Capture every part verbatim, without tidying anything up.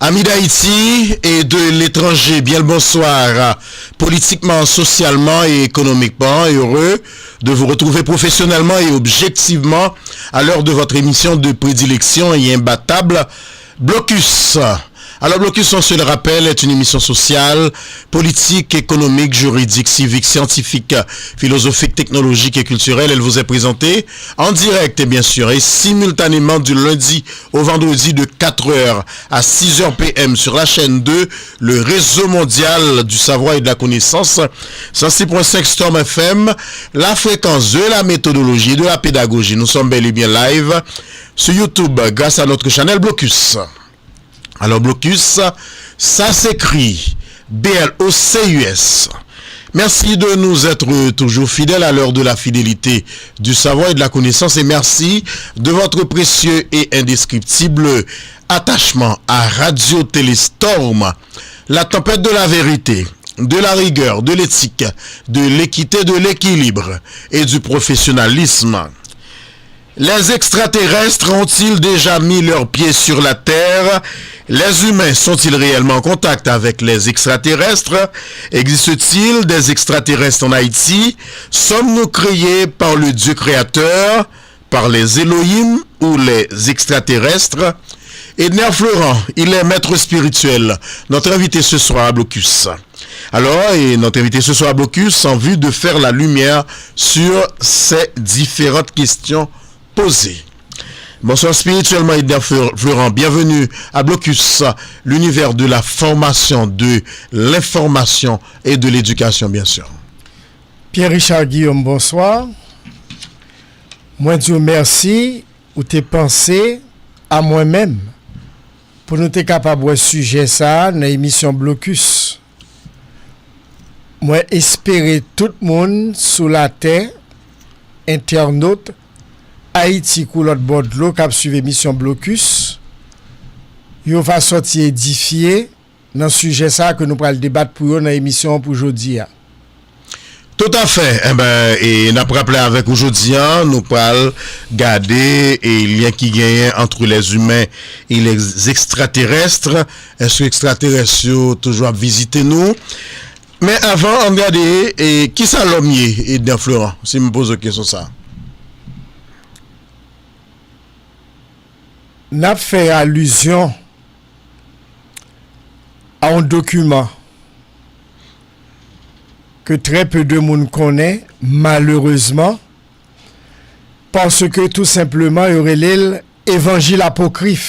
Amis d'Haïti et de l'étranger, bien le bonsoir. Politiquement, socialement et économiquement, heureux de vous retrouver professionnellement et objectivement à l'heure de votre émission de prédilection et imbattable, Blocus. Alors, Blocus, on se le rappelle, est une émission sociale, politique, économique, juridique, civique, scientifique, philosophique, technologique et culturelle. Elle vous est présentée en direct, bien sûr, et simultanément du lundi au vendredi de quatre heures à six heures P M sur la chaîne deux, le réseau mondial du savoir et de la connaissance, cent six point cinq Storm F M, la fréquence de la méthodologie et de la pédagogie. Nous sommes bel et bien live sur YouTube grâce à notre channel Blocus. Alors, Blocus, ça s'écrit B L O C U S. Merci de nous être toujours fidèles à l'heure de la fidélité, du savoir et de la connaissance, et merci de votre précieux et indescriptible attachement à Radio Télé Storm, la tempête de la vérité, de la rigueur, de l'éthique, de l'équité, de l'équilibre et du professionnalisme. Les extraterrestres ont-ils déjà mis leurs pieds sur la Terre? Les humains sont-ils réellement en contact avec les extraterrestres? Existe-t-il des extraterrestres en Haïti? Sommes-nous créés par le Dieu créateur, par les Elohim ou les extraterrestres? Edner Florent, il est maître spirituel, notre invité ce soir à Blocus. Alors, et notre invité ce soir à Blocus en vue de faire la lumière sur ces différentes questions posées. Bonsoir spirituellement, Edner Florent. Bienvenue à Blocus, l'univers de la formation, de l'information et de l'éducation, bien sûr. Pierre Richard Guillaume, bonsoir. Mwen di w mèsi ou te panse a mwen menm pou nou te kapab wè sijè sa a nan emisyon Blocus. Mwen espere tout moun sou latè, entènot, Ayiti kou lòt bò dlo k ap swiv emisyon Blocus, yo va sòti edifye nan sijè sa a ke nou pral debat pou yo nan emisyon an pou jodi a. Toutafè. Enben, e n ap raple avèk ou jodi a, nou pral gade e lyen ki genyen entre les humains et les extraterrestres. Èske ekstraterès yo toujou ap vizite nou? Men avan, ann gade e kisa lòm ye, Edner Florent, si m poze w kesyon sa a. N ap fè alizyon a yon dokiman ke trè pe de moun konnen, malerezman, paske tou senpleman yo rele l Evanjil Apokrif.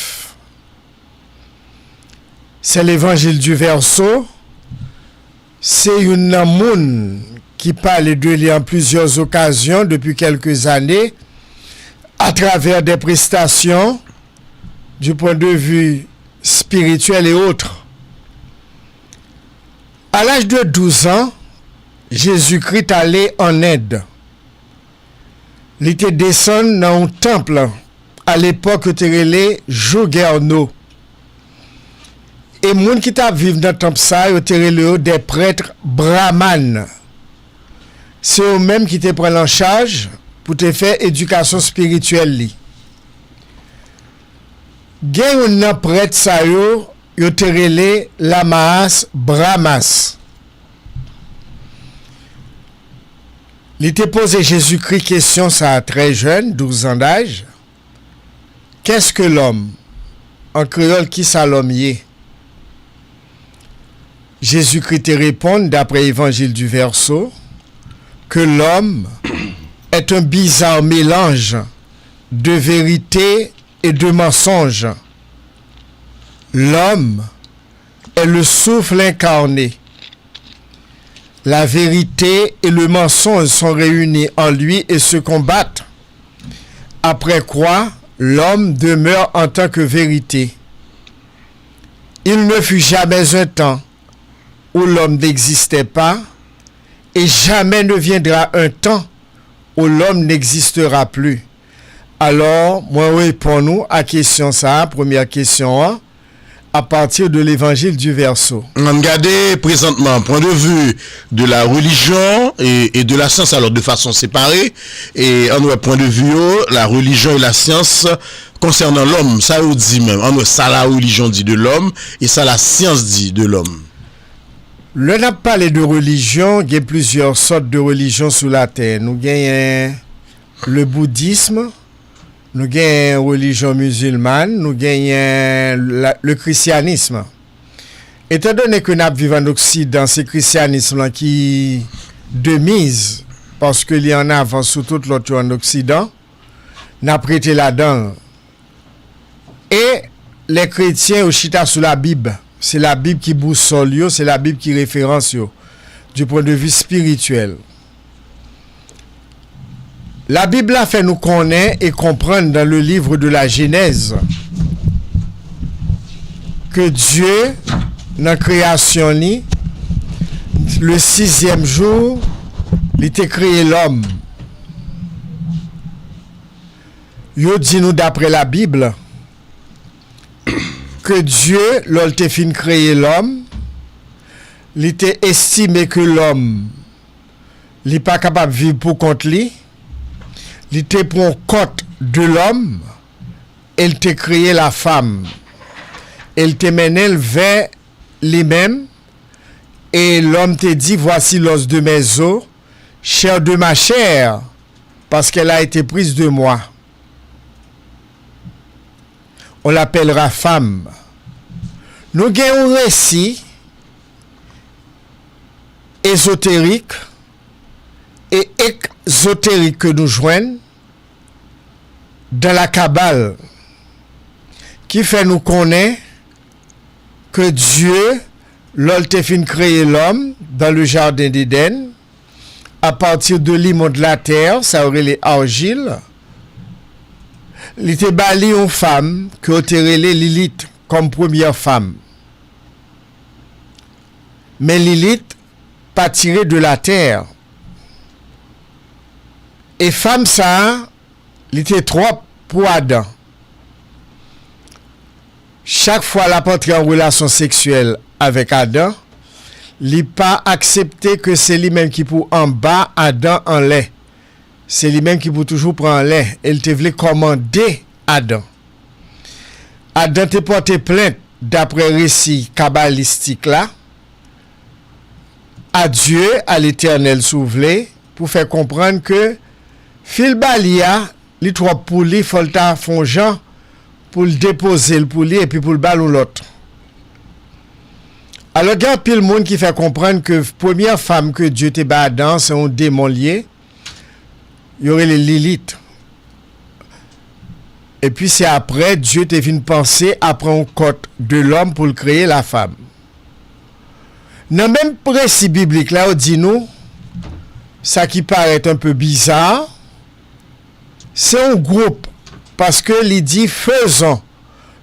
Se Levanjil di Vèso, se youn nan moun ki pale de li an plizyè okazyon depi kèlke zane, atravè de prestasyon du point de vue spirituel et autres. À l'âge de douze ans, Jezikri t ale ann End. Li te desann nan yon tanp, alepòk yo te rele Jugerno. E moun ki t ap viv nan tanp sa a, yo te rele yo des prêtres brahmanes. Se yo menm ki te pran l an chaj pou te fè edikasyon espirityèl li. Gen youn nan prèt sa yo, yo te rele Lamaas Brahmas. Li te poze Jezikri kesyon sa a trè jèn, douz an daj, Qu'est-ce que l'homme? An kreyòl, kisa lòm ye? Jezikri te reponn, daprè Evanjil di Vèso, que l'homme est un bizarre mélange de vérité et de mensonge. L'homme est le souffle incarné. La vérité et le mensonge sont réunis en lui et se combattent. Après quoi, l'homme demeure en tant que vérité. Il ne fut jamais un temps où l'homme n'existait pas, et jamais ne viendra un temps où l'homme n'existera plus. Alò, mwen reponn ou a kesyon sa a, premyè kesyon an, à partir de l'évangile du verso. Ann gade prezantman, point de vue de la religion et, et de la science, alors de façon séparée, et ann wè point de vue yo, la religion et la science, konsènan lòm, sa yo di menm? Ann wè sa la relijyon di de lòm e sa la syans di de lòm. Lè n ap pale de relijyon, gen plizyè sòt de relijyon sou latè. Nou genyen le boudism, nou genyen relijyon mizilmàn, nou genyen la, le christianisme. Etandone ke n ap viv ann Oksidan, se krisyanism lan ki de miz, paske li ann avans sou tout lòt yo ann Oksidan, n ap rete ladan l. E lè kretyen yo chita sou Labib. Se Labib ki bousòl yo, se Labib ki referans yo, du point de vue spirituel. Labib la fè nou konnen e konprann dans le livre de la Genèse ke Dye, nan kreyasyon li, le sizyèm jou, li te kreye lòm. Yo di nou, daprè Labib, ke Dye, lè l te fin kreye lòm, li te estime ke lòm, li pa kapab viv pou kont li, li te pran kòt de lòm, e l te kreye la femme, e l te mennen l vè li menm, e lòm te di, voici l'os de mes os, chair de ma chair, parce qu'elle a été prise de moi. On l'appellera femme. Nou gen yon resi ezoterik e egzoterik ke nou jwenn dans la Kabbale, ki fè nou konnen ke Dye, lè l te fin kreye lòm dans le jardin d'Éden, à partir de limon de la terre, sa yo rele argile, li te ba li yon fanm ke yo te rele Lilit kòm premyè fanm. Men Lilit pa tire de la terre. E fanm sa a, li te twòp pou Adan. Chak fwa l ap antre an relasyon seksyèl avèk Adan, li pa aksepte ke se li menm ki pou anba, Adan anlè. Se li menm ki pou toujou pran anlè, e l te vle kòmande Adan. Adan te pòte plent, daprè resi kabalistik la, à Dieu, à l'Éternel, si w vle, pou fè konprann ke fi l ba li a, li twòp pou li, fò l ta fè yon jan pou l depoze l pou li epi pou l ba l yon lòt. Alò, gen anpil moun ki fè konprann ke premyè fanm ke Dye te ba Adan, se yon demon l ye, yo rele Lilit. Epi se aprè Dye te vin panse a pran yon kòt de lòm pou l kreye lafanm. Nan menm resi biblik la, yo di nou, sa ki parèt un peu bizarre, se yon gwoup, paske li di, faisons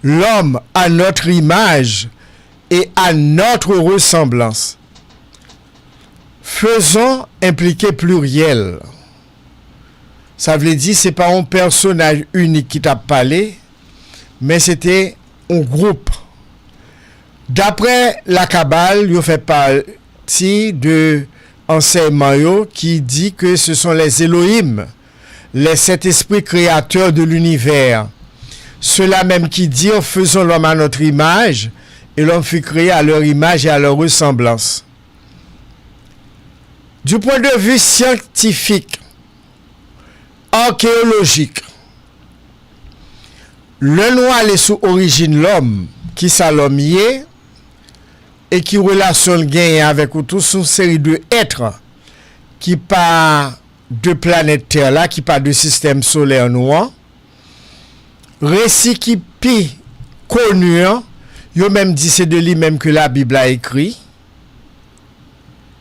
l'homme à notre image et à notre ressemblance. Faisons enplike pliryèl. Sa vle di, se pa yon pèsonaj inik ki t ap pale, men se te yon gwoup. Daprè Lakabal, yo fè pati de ansèyman yo ki di ke ce sont les Elohim, les Saint-Esprit créateurs de l'univers. Ceux-là même qui dirent, faisons l'homme à notre image, et l'homme fut créé à leur image et à leur ressemblance. Du point de vue scientifique, archéologique, lè nou ale sou orijin lòm, kisa lòm ye, e ki relasyon l genyen avèk ou tou, se yon seri de èt ki pa de planèt Tè la, ki pa de sistèm solè nou an. Resi ki pi koni an, yo menm di se de li menm ke Labib la ekri.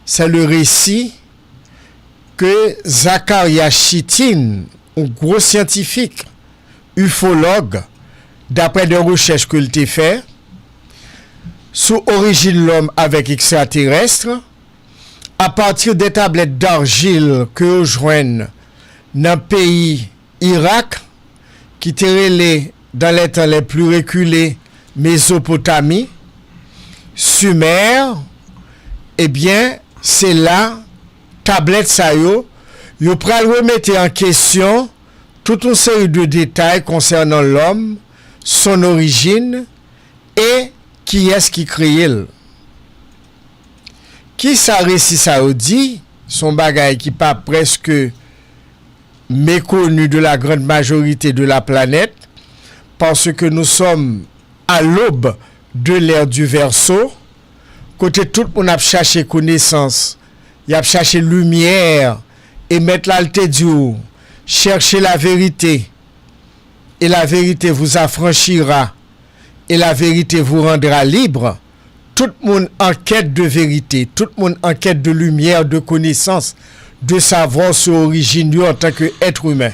C'est le récit ke Zakaria Chitin, yon gwo syantifik, ifològ, daprè de rechèch ke l te fè sou orijin lòm avèk ekstraterès, apati de tablèt darjil ke yo jwenn nan peyi Irak, ki te rele dans les temps les plus reculés Mezopotami, Simè, ebyen, se la, tablèt sa yo, yo pral remete an kesyon tout yon seri de detay konsènan lòm, son orijin e kiyès ki kreye l. Kisa resi sa yo di? Se yon bagay ki pa prèske méconnu de la grande majorité de la planète, parce que nous sommes à l'aube de l'ère du Verseau, kote tout moun ap chache konesans, y ap chache limyè, e Mèt la, l te di w, cherchez la vérité, et la vérité vous affranchira, et la vérité vous rendra libre. Tout moun an kèt de verite, tout moun an kèt de limyè, de konesans, de savwa sou orijin yo antanke èt imen.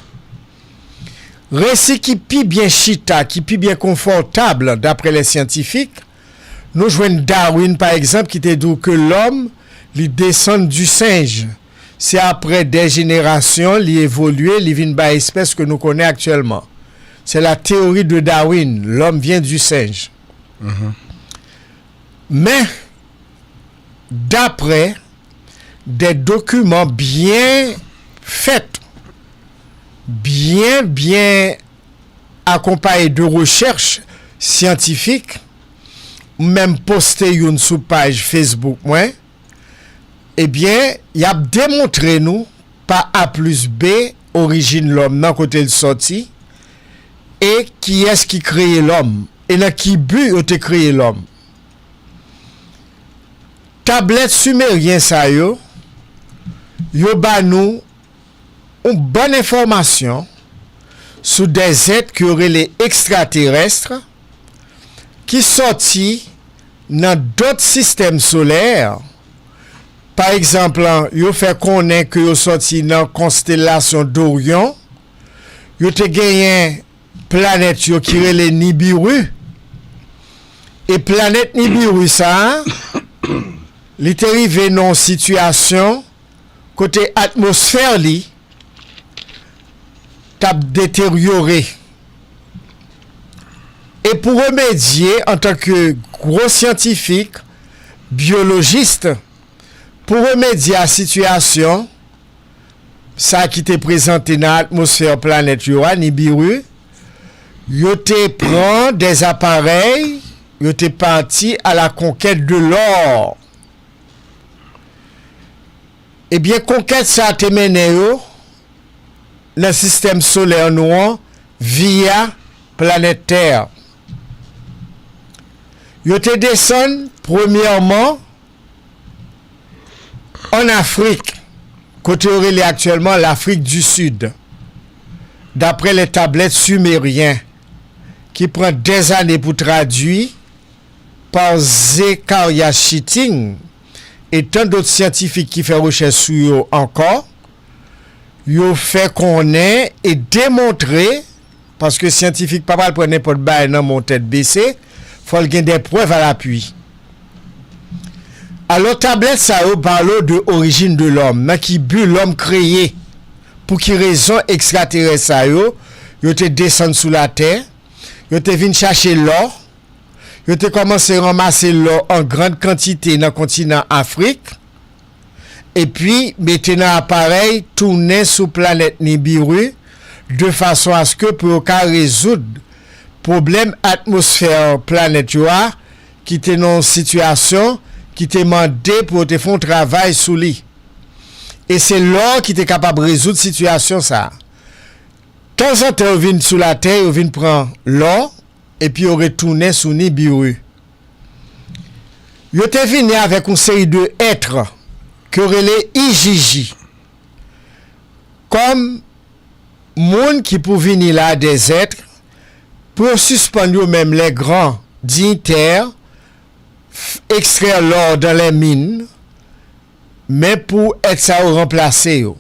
Resi ki pi byen chita, ki pi byen konfòtab, dapre lè syantifik, nou jwenn Darwin, pa egzanp, ki te di w ke lòm, li desann di senj. Se apre dè jenerasyon, li evolye, li vin bay espès ke nou konnen aktyèlman. C'est la théorie de Darwin, l'homme vient du singe. Men, dapre dè dokiman byen fèt, byen, byen akonpaye de rechèch syantifik, m menm poste youn sou paj Facebook mwen, ebyen, y ap demontre nou pa A plis B orijin lòm nan, kote l sòti, e kiyès ki kreye lòm, e nan ki bi yo te kreye lòm. Tablèt simeryen sa yo, yo ba nou yon bann enfòmasyon sou dè zèt ke yo rele ekstraterès, ki sòti nan dòt sistèm solè. Pa egzanp, yo fè konnen ke yo sòti nan konstelasyon Doryon. Yo te genyen planèt yo ki rele Nibiru. E planèt Nibiru sa a, li te rive nan yon sitiyasyon kote atmosfè li t ap deteryore. E pou remedye, antanke gwo syantifik, byolojis, pou remedye a sitiyasyon sa ki te prezante nan atmosfè planèt yo a, Nibiru, yo te pran dè aparèy, yo te pati a la conquête de l'or. Ebyen, konkèt sa a te mennen yo nan sistèm solè nou an, via planèt Tè. Yo te desann, premyèman, ann Afrik, kote yo rele aktyèlman Lafrik di Sid, dapre lè tablèt simeryen, ki pran dèzane pou tradui pa Zecharia Chittick e tan dòt syantifik ki fè rechèch sou yo ankò, yo fè konnen e demontre, paske syantifik pa pral pran nenpòt bagay nan men w tèt bese, fò l gen dè prèv a lapui. Alò, tablèt sa yo pale w de orijin de lòm, nan ki bi lòm kreye, pou ki rezon ekstraterès sa yo, yo te desann sou latè, yo te vin chache lò, yo te kòmanse ranmase lò an grann kantite nan kontinan Afrik, epi mete nan aparèy, tounen sou planèt Nibiru, de fason aske pou yo ka rezoud pwoblèm atmosfè planèt yo a, ki te nan yon sitiyasyon ki te mande pou yo te fè yon travay sou li. E se lò ki te kapab rezoud sitiyasyon sa a. Tanzantan, yo vin sou latè, yo vin pran lò, epi yo retounen sou Nibiru. Yo te vini avèk yon seri de èt ke yo rele Ijiji. Kòm moun ki pou vini la, dè zèt, pou yo sispann yo menm, les grands dignitaires, f-, extraire l'or dans les mines, men pou èt sa yo ranplase yo.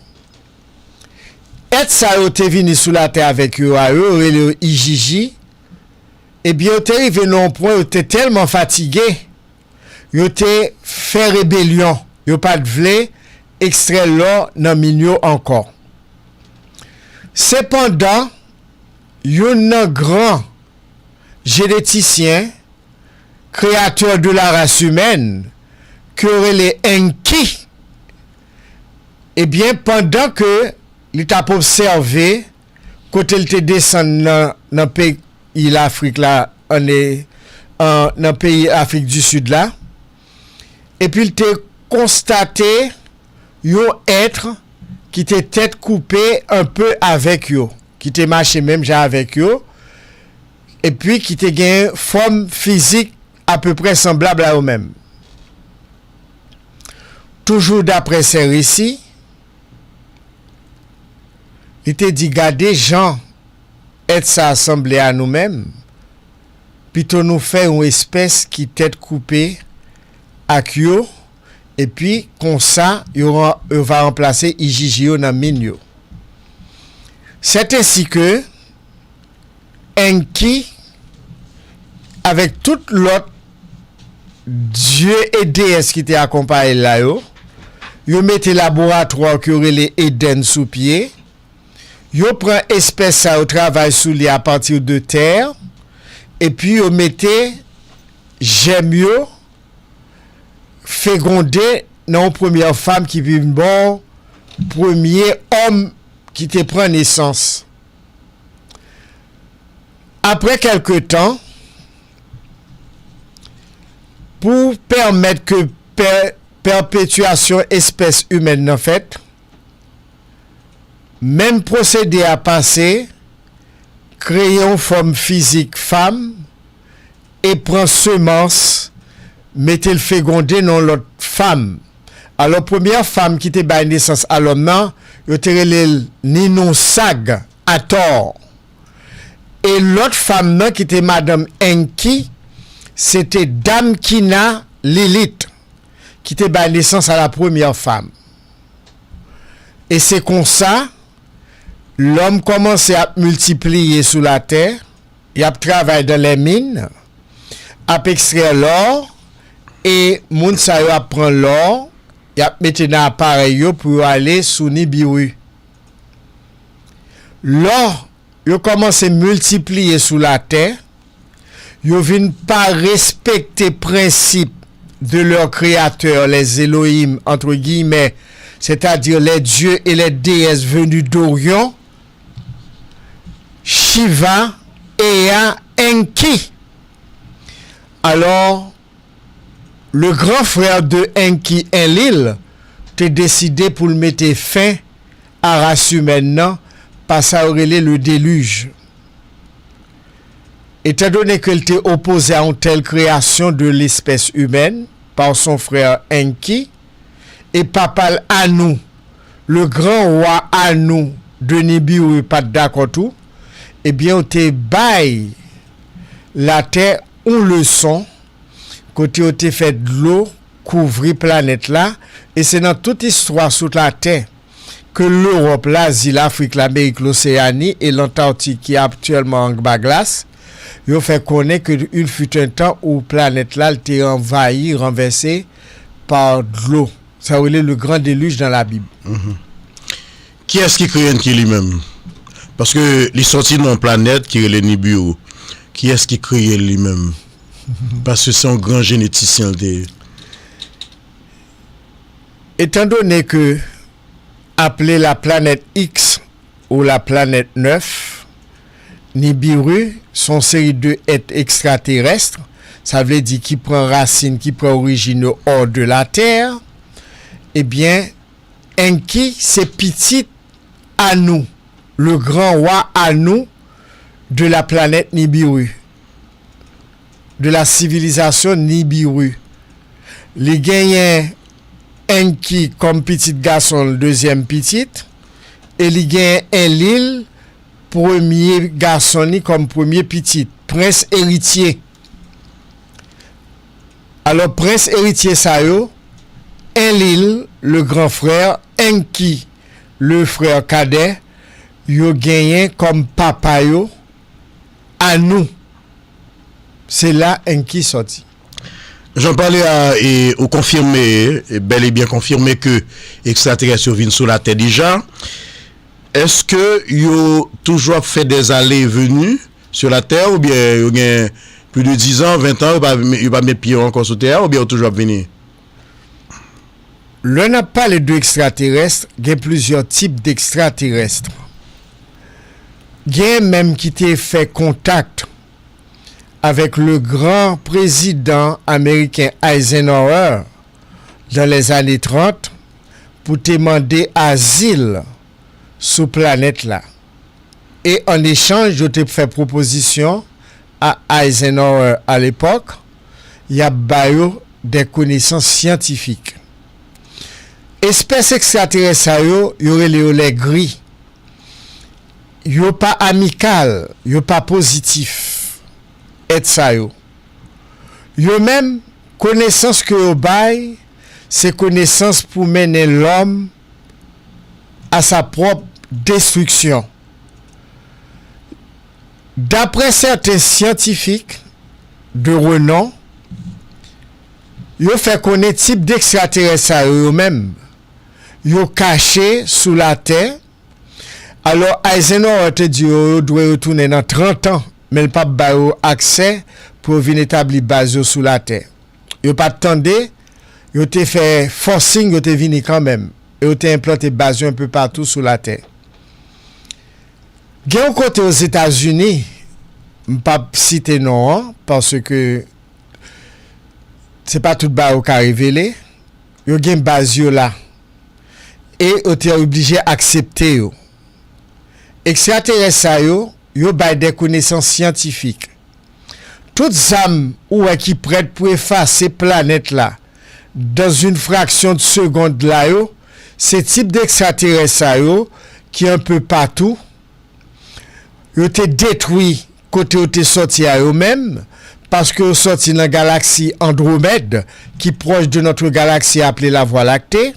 Èt sa yo te vini sou latè avèk yo a, yo rele yo Ijiji, ebyen, yo te rive nan yon pwen, yo te tèlman fatige, yo te fè rebelyon, yo pa t vle ekstrè lò nan min yo ankò. Sepandan, youn nan gran jenetisyen, créateur de la race humaine, ke yo rele Enki, ebyen, pandan ke li t ap obsève kote l te desann nan, nan peyi Lafrik la, an, e, an, nan peyi Afrik di Sid la. Epi l te konstate yon èt ki te tèt koupe enpe avèk yo, ki te mache menm jan avèk yo, epi ki te gen fòm fizik apeprè sanblab a yo menm. Toujou daprè sè resi, li te di, gade jan èt sa a sanble a nou menm, pito nou fè yon espès ki tèt koupe ak yo, epi konsa yo, yo va ranplase ijiji yo nan min yo. Sètensi ke Enki, avèk tout lòt dye e deyès ki te akonpaye l la yo, yo mete laboratwa ke yo rele Edenn sou pye, yo pran espès sa yo travay sou li apati de tè, epi yo mete jèm yo fegonde nan yon premyè fanm ki vin ba w premye òm ki te pran nesans. Apre kèlke tan, pou pèmèt ke pè- pèpetyasyon espès imèn nan fèt, menm pwosede a pase, kreye yon fòm fizik fanm e pran semans, mete l fegonde nan lòt fanm. Alò, premyè fanm ki te bay nesans a lòm nan, yo te rele l Ninonsag, Atò. E lòt fanm nan ki te madanm Enki, se te Damkina, Lilit, ki te bay nesans a la premyè fanm. E se konsa, lòm kòmanse ap miltipliye sou latè, y ap travay dan lè min, ap ekstrè lò, e moun sa yo ap pran lò, y ap mete nan aparèy yo pou yo ale sou Nibiru. Lò yo kòmanse miltipliye sou latè, yo vin pa respekte prensip de leur créateur, les Elohim, entre guillemets, c'est-à-dire les dieux et les déesses venus d'Orient, Shiva, Ea, Enki. Alors, le grand frère de Enki, Enlil, te deside pou l mete fen a ras imèn nan pa sa yo rele le déluge. Étant donné que l te opoze a yon tèl kreyasyon de lespès imèn pa son frè Enki, e papa l Anou, le gran wa Anou de Nibiru, pa t dakò tou, ebyen, yo te bay latè yon leson kote yo te fè dlo kouvri planèt la, e se nan tout istwa sou latè ke Lewòp, Lazi, Lafrik, Lamerik, Loseyani e Lantaktik ki aktyèlman an ba glas, yo fè konnen ke il fut un temps où planèt la te anvayi, ranvèse pa dlo. Sa yo rele le grand déluge dans la Bible. Kiyès ki kreye Enki li menm? Paske li sòti nan yon planèt ki rele Nibiru. Kiyès ki kreye l li menm? Paske se yon gran jenetisyen l te ye. Étant donné que aple la planète X ou la planète neuf, Nibiru, se yon seri de èt ekstraterès, sa vle di ki pran rasin, ki pran orijin yo hors de la terre, ebyen, Enki se pitit Anou, le grand roi Anou de la planète Nibiru, de la civilisation Nibiru. Li genyen Enki kòm pitit gason l, dezyèm pitit, e li genyen Enlil, premye gason li, kòm premye pitit, prens eritye. Alò, prens eritye sa yo, Enlil, le grand frère, Enki, le frère cadet, yo genyen kòm papa yo Anou. Se la Enki sòti. Jan w pale a, e, ou konfime, e, bèl e byen konfime ke ekstraterès yo vin sou Latè deja. Èske yo toujou ap fè dèzaleveni sou Latè, oubyen yo gen plis de dizan, ventan, yo pa, yo pa met pye yo ankò sou tè a, oubyen yo toujou ap vini? Lè n ap pale de ekstraterès, gen plizyè tip dekstraterès. Gen menm ki te fè kontak avèk le gran prezidan ameriken Eisenhower dans les années trente pou te mande azil sou planèt la. E an echanj, yo te fè pwopozisyon a Eisenhower a lepòk, y ap ba yo de konesans syantifik. Espès ekstraterès sa yo, yo rele yo lè gri. Yo pa amikal, yo pa pozitif, èt sa yo. Yo menm, konesans ke yo bay, se konesans pou mennen lòm a sa pwòp destriksyon. Daprè sèten syantifik de renon, yo fè konnen tip dekstraterès sa yo, yo menm, yo kache sou latè. Alò, Eisenhower te di yo, yo dwe retounen nan trant an, men l p ap ba yo aksè pou yo vin etabli baz yo sou latè. Yo pa t tande, yo te fè fòsing, yo te vini kanmenm. E yo te enplante baz yo enpe patou sou latè. Gen yon kote Ozetazini, m p ap site non an, paske se pa tout bagay ou ka revele, yo gen baz yo la. E yo te oblije aksepte yo. Ekstraterès sa yo, yo bay de konesans syantifik. Tout zam ou wè ki prèt pou efase planèt la dans une fraction de seconde la yo, se tip dekstraterès sa yo ki enpe patou. Yo te detwi kote yo te sòti a yo menm, paske yo sòti nan galaksi Andwomèd, ki pwòch de notre galaxie appelée la Voie lactée.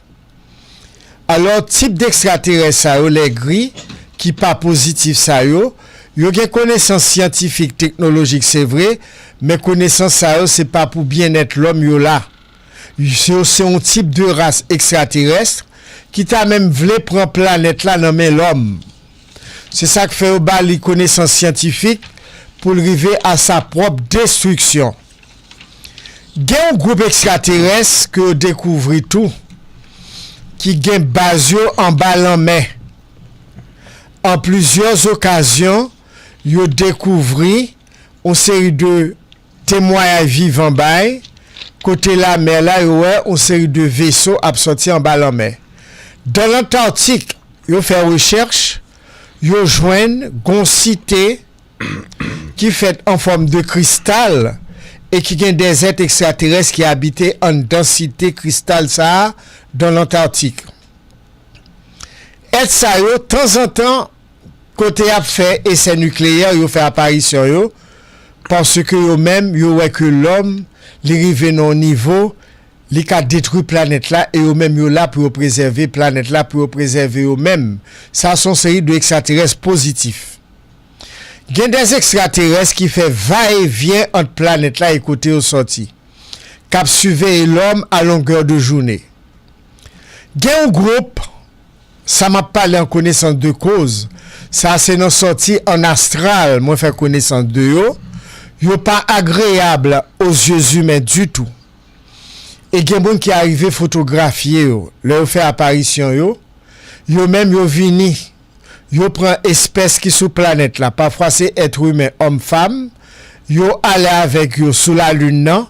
Alò, tip dekstraterès sa yo, lè gri, ki pa pozitif sa yo, yo gen konesans syantifik, teknolojik, se vre, men konesans sa yo, se pa pou byennèt lòm yo la. Se, se yon tip de ras ekstraterès ki ta menm vle pran planèt la nan men lòm. Se sa k fè yo ba li konesans syantifik pou l rive a sa pwòp destriksyon. Gen yon gwoup ekstraterès ke yo dekouvri tou, ki gen baz yo anba lanmè. An plizyè okazyon, yo dekouvri yon seri de temwayaj vivan bay, kote lamè la, yo wè yon seri de veso ap sòti anba lanmè. Dan Lantatik, yo fè rechèch, yo jwenn gon site ki fèt an fòm de kristal e ki gen de zèt ekstraterès ki abite anndan site kristal sa a dan Lantatik. Èt sa yo, tanzantan, kote y ap fè esè nikleyè, yo fè aparisyon yo, paske yo menm, yo wè ke lòm, li rive nan yon nivo, li ka detwi planèt la, e yo menm, yo la pou yo prezève planèt la, pou yo prezève yo menm. Sa se yon seri de ekstraterès pozitif. Gen de ekstraterès ki fè va e vyen ant planèt la e kote yo sòti, k ap siveye lòm a longè de jounen. Gen yon gwoup, sa m ap pale an konesans de koz, sa se nan sòti an astral, mwen fè konesans de yo, yo pa agreable aux yeux humains du tout. E gen moun ki arive fotografye yo, lè yo fè aparisyon yo, yo menm yo vini, yo pran espès ki sou planèt la, pafwa se èt imen, òm, fanm, yo ale avèk yo sou lalin nan,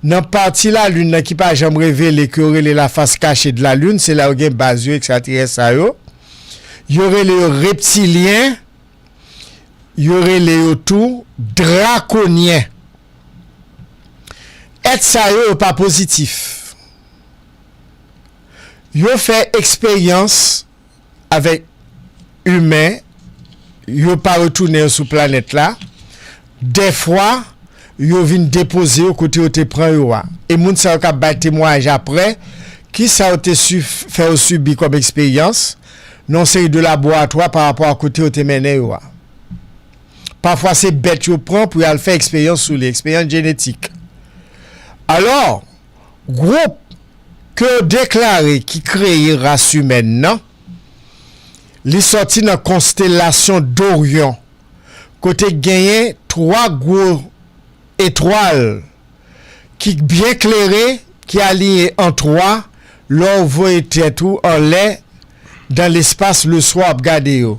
nan pati lalin nan ki pa janm revele ke yo rele la face cachée de la lune, se la yo gen baz yo, ekstraterès sa yo. Yo rele yo reptilyen, yo rele yo tou drakonyen. Èt sa yo, yo pa pozitif. Yo fè eksperyans avèk imen, yo pa retounen yo sou planèt la. Dèfwa, yo vin depoze yo kote yo te pran yo a. E moun sa yo k ap bay temwayaj apre, kisa yo te si-, fè yo sibi kòm eksperyans, nan yon seri de laboratwa pa rapò a kote yo te mennen yo a. Pafwa, se bèt yo pran pou y al fè eksperyans sou li, eksperyans jenetik. Alò, gwoup ke yo deklare ki kreye ras imèn nan, li sòti nan konstelasyon Doryon, kote genyen twa gwo etwal ki byen klere, ki aliyen an twa, lè w voye tèt ou anlè dan lespas leswa w ap gade yo.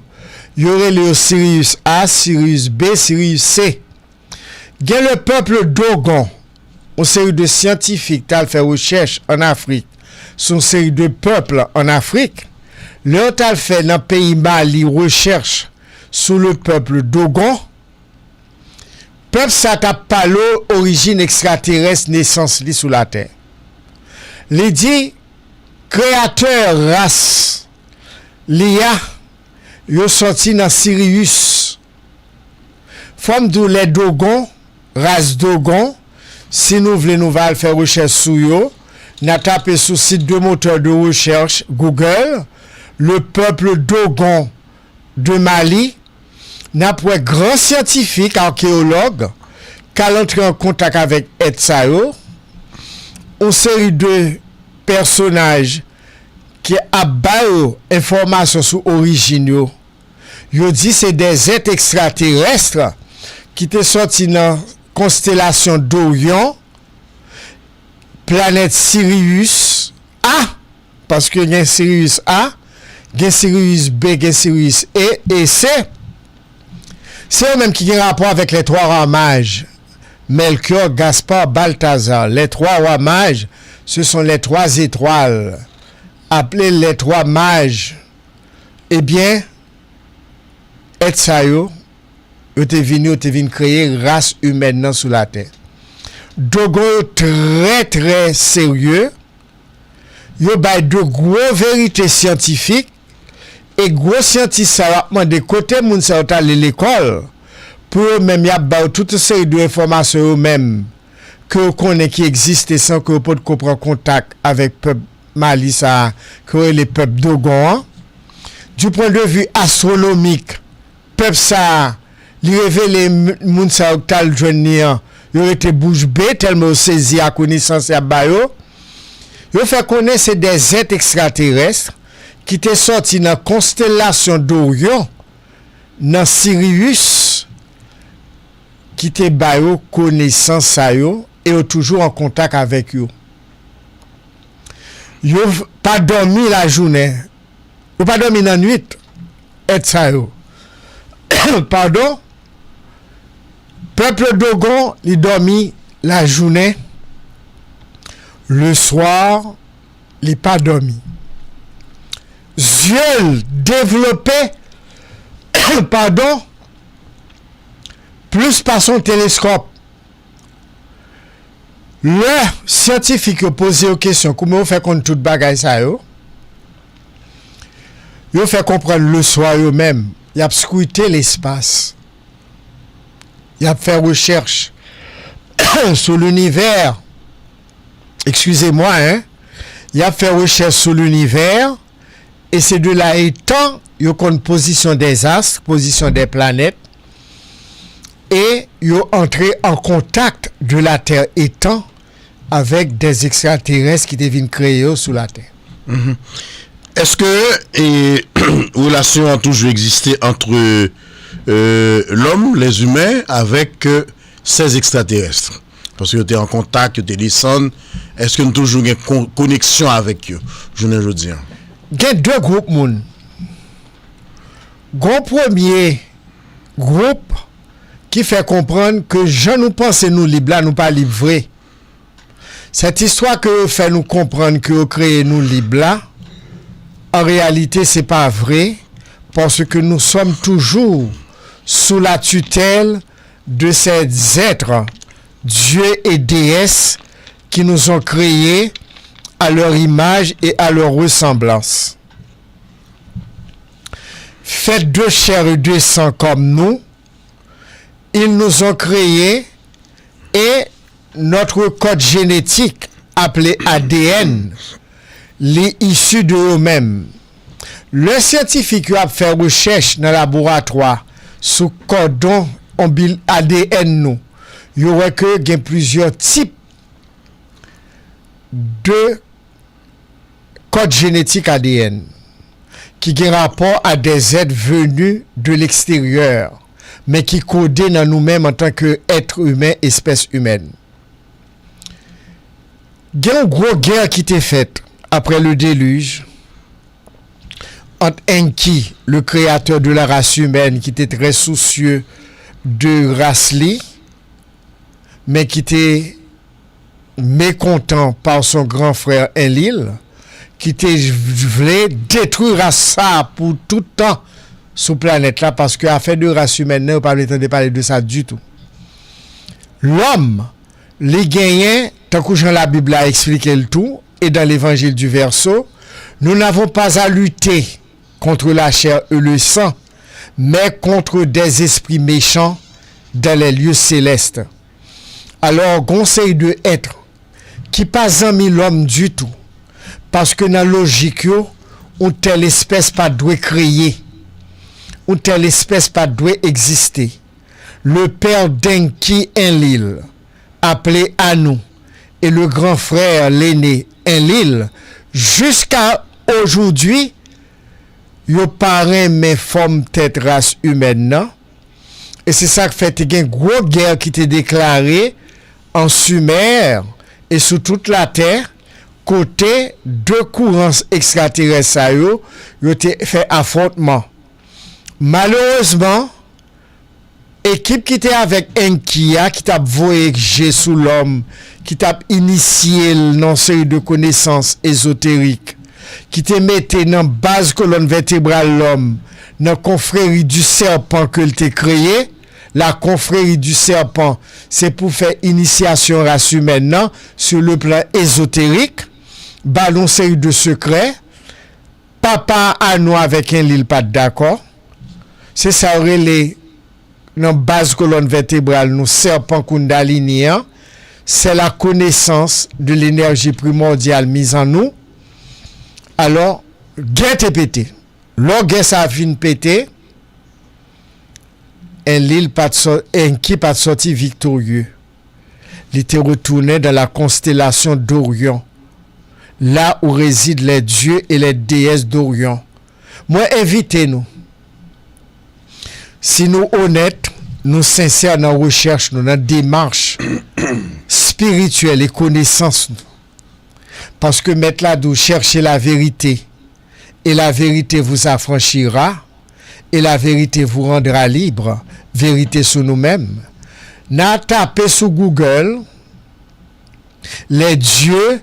Yo rele yo Sirius A, Sirius B, Sirius C. Gen le pèp Dogon, yon seri de syantifik t al fè rechèch ann Afrik sou yon seri de pèp ann Afrik. Lè yo t al fè nan peyi Mali rechèch sou le pèp Dogon, pèp sa t ap pale w orijin ekstraterès nesans li sou latè. Li di kreyatè ras li a, yo sòti nan Siriyis. Fò m di w lè Dogon, ras Dogon, si nou vle nou va al fè rechèch sou yo, n a tape sou sit de motè de rechèch Google, le pèp Dogon de Mali, n ap wè gran syantifik, akeyològ, k al antre an kontak avèk èt sa yo, yon seri de pèsonaj ki ap ba yo enfòmasyon sou orijin yo. Yo di se de zèt ekstraterès ki te sòti nan konstelasyon Doryon, planèt Siriyis A, paske gen Siriyis A, gen Siriyis B, gen Siriyis E, e C. Se yo menm ki gen rapò avèk les trois rois mages, Melchior, Gaspard, Balthazar. Les trois rois mages, ce sont les trois étoiles, appelés les trois mages. Ebyen, èt sa yo, yo te vini, yo te vin kreye ras imèn nan sou latè. Dogon yo trè, trè serye. Yo bay de gwo verite syantifik, e gwo syantis sa yo ap mande kote moun sa yo t ale lekòl, pou yo menm y ap ba yo tout yon seri de enfòmasyon yo menm, ke yo konnen ki egziste san ke yo potko pran kontak avèk pèp Mali sa a, ke yo rele pèp Dogon an. Du point de vue astronomik, pèp sa a, li revele m-, moun sa yo k t al jwenn li an, yo rete bouch be tèlman yo sezi a konesans y ap ba yo. Yo fè konnen se de zèt ekstraterès ki te sòti nan konstelasyon Doryon, nan Siriyis, ki te ba yo konesans sa yo, e yo toujou an kontak avèk yo. Yo v-, pa dòmi lajounen. Yo pa dòmi nan nwit, èt sa yo. Padon, pèp Dogon, li dòmi lajounen, le soir, li pa dòmi. Zye l devlope, padon, plis pase yon teleskòp. Lè syantifik yo poze yo kesyon, kouman yo fè konn tout bagay sa yo? Yo fè konprann leswa yo menm, y ap skwite lespas. Y ap fè rechèch sou linivè. Excusez-moi, hein. Y ap fè rechèch sou linivè. E se de la etan yo konn pozisyon dè zas, pozisyon dè planèt, e yo antre an kontak de la tè etan avèk dè ekstraterès ki te vin kreye yo sou latè. Èske e, relasyon an toujou egziste antre e, lòm, lèzimen, avèk e, sèz ekstraterès? Paske yo te an kontak, yo te desann. Èske nou toujou gen kon- koneksyon avèk yo jounen jodi an? Gen de gwoup moun. Gon premye gwoup ki fè konprann ke jan nou panse nou lib la, nou pa lib vre. Sèt istwa ke yo fè nou konprann ke yo kreye nou lib la, an reyalite, se pa vre, paske nou sòm toujou sou la titèl de ces êtres, dieux et déesses, qui nous ont créés à leur image et à leur ressemblance. Faits de chair et de sang comme nous, ils nous ont créés et notre code génétique, appelé A D N, li isi de yo menm. Lè syantifik yo ap fè rechèch nan laboratwa sou kòdon onbil A D N nou, yo wè ke gen plizyè tip de kòd jenetik A D N ki gen rapò a des êtres venus de l'extérieur, men ki kode nan nou menm antanke èt imen, espès imèn. Gen yon gwo gè ki te fèt apre le déluge ant Enki, le créateur de la race humaine, ki te trè sousye de ras li, men ki te mekontan pa son gran frè Enlil, ki te vle detwi ras sa a pou tout tan sou planèt la, paske afè de ras imèn nan, yo pa vle tande pale de sa ditou. Lòm, li genyen, tankou jan Labib la eksplike l tou, et dans l'Évangile du Verseau, nous n'avons pas à lutter contre la chair et le sang, mais contre des esprits méchants dans les lieux célestes. Alò, gon seri de èt ki pa zanmi lòm ditou, paske nan lojik yo, yon tèl espès pa dwe kreye, yon tèl espès pa dwe egziste. Le père d'Enki Enlil, appelé Anu, et le grand frère l'aîné Enlil, jusqu'à aujourd'hui, yo pa renmen fòm tèt ras imèn nan. E se sa k fè te gen gwo gè ki te deklare an Simè e sou tout latè, kote de kourans ekstraterès sa yo, yo te fè afwontman. Malerezman, ekip ki te avèk Enki a, ki t ap voye je sou lòm, ki t ap inisye l nan seri de konesans ezoterik, ki te mete nan baz kolòn vètebral lòm, nan konfreri di sèpan ke l te kreye, la confrérie du serpent, se pou fè inisyasyon ras imèn nan, sur le plan ésoterique, ba l yon seri de sekrè. Papa Anu avèk Enlil pa t dakò. Se sa yo rele nan baz kolòn vètebral nou, sèpan Kundalini an, c'est la connaissance de l'énergie primordiale mise en nous. Alò, gè te pete. Lò gè sa a fin pete, Enlil pa t sò-, Enki pa t sòti viktorye. Li te retounen dans la constellation d'Orion, là où résident les dieux et les déesses d'Orion. Mwen envite nou, si nou onèt, nou sensè nan rechèch nou, nan demach espirityèl e konesans nou. Paske Mèt la di w, cherchez la vérité, et la vérité vous affranchira, et la vérité vous rendra libre. Verite sou nou menm. N a tape sou Google, les dieux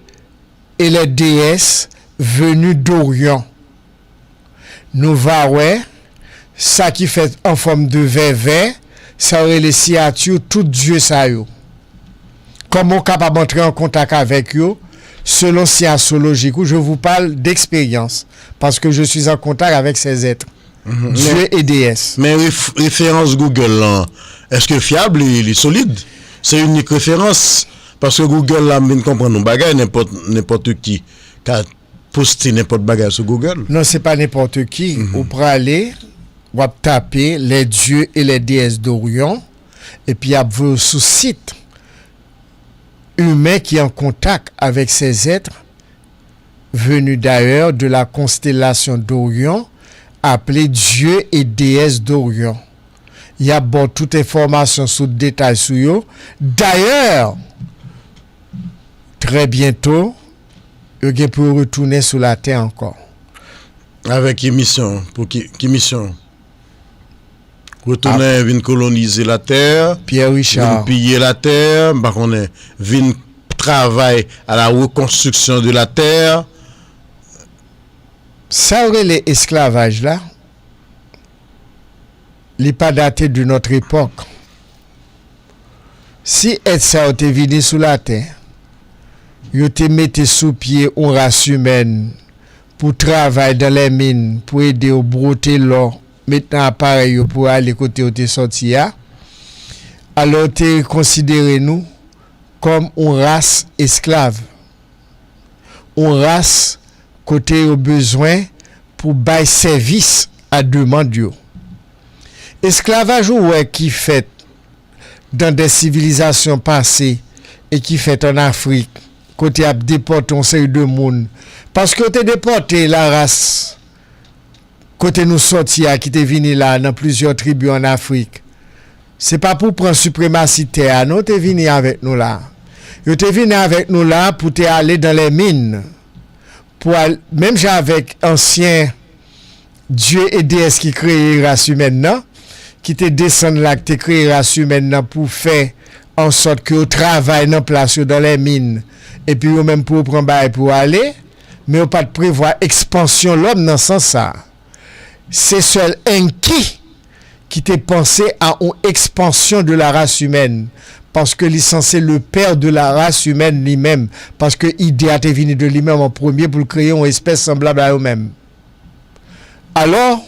et les déesses venus d'Orient. Nou va wè sa ki fèt an fòm de vèvè, sa yo rele siyati tout dye sa yo. Kòman w kapab antre an kontak avèk yo? Selon siyans astrolojik ou, je vous parle d'expérience, parce que je suis en contact avec ces êtres, dieux et déesses. Men ref-, referans Google lan, èske fyab, li, li solid? Se inik referans, paske Google la, m vin konprann yon bagay, nenpòt, nenpòt ki ka poste nenpòt bagay sou Google. Non, se pa nenpòt ki. Ou prale, w ap tape les dieux et les déesses d'Orient, epi y ap voye w sou sit imen ki an kontak avèk ces êtres venus d'ailleurs de la constellation d'Orion, appelés dieux et déesses d'Orient. Y ap ba w tout enfòmasyon sou detay sou yo. Dayè, trè byento, yo gen pou yo retounen sou latè ankò. Avèk ki misyon? Pou ki, ki misyon? Retounen vin kolonize latè, Pierre Richard, vin piye latè, m pa konnen, vin travay à la reconstruction de la terre. Sa yo rele esklavaj la, li pa date de notre époque. Si èt sa yo te vini sou latè, yo te mete sou pye yon ras imèn pou travay dans les mines, pou ede yo bwote lò, met nan aparèy yo pou ale kote yo te sòti a, alò yo te konsidere nou kòm yon ras esklav. Yon ras kote yo bezwen pou bay sèvis a demann yo. Esklavaj ou wè ki fèt dans des civilisations passées e ki fèt an Afrik, kote y ap depòte yon seri de moun, paske yo te depòte laras kote nou sòti a, ki te vini la nan plizyè tribi an Afrik, se pa pou pran sipremasi tè a, non, yo te vini avèk nou la. Yo te vini avèk nou la pou te ale dans les mines, pou al, menm jan avèk ansyen Dye e Deyès ki kreye ras imèn nan, ki te desann la, ki te kreye ras imèn nan pou fè an sòt ke yo travay nan plas yo, dans les mines, epi yo menm pou yo pran bagay pou yo ale, men yo pa t prevwa ekspansyon lòm nan sans sa. Se sèl Enki ki te panse a yon ekspansyon de la race humaine, paske li sanse le père de la race humaine li menm, paske ide a te vini de li menm an premye pou l kreye yon espès sanblab a yo menm. Alò,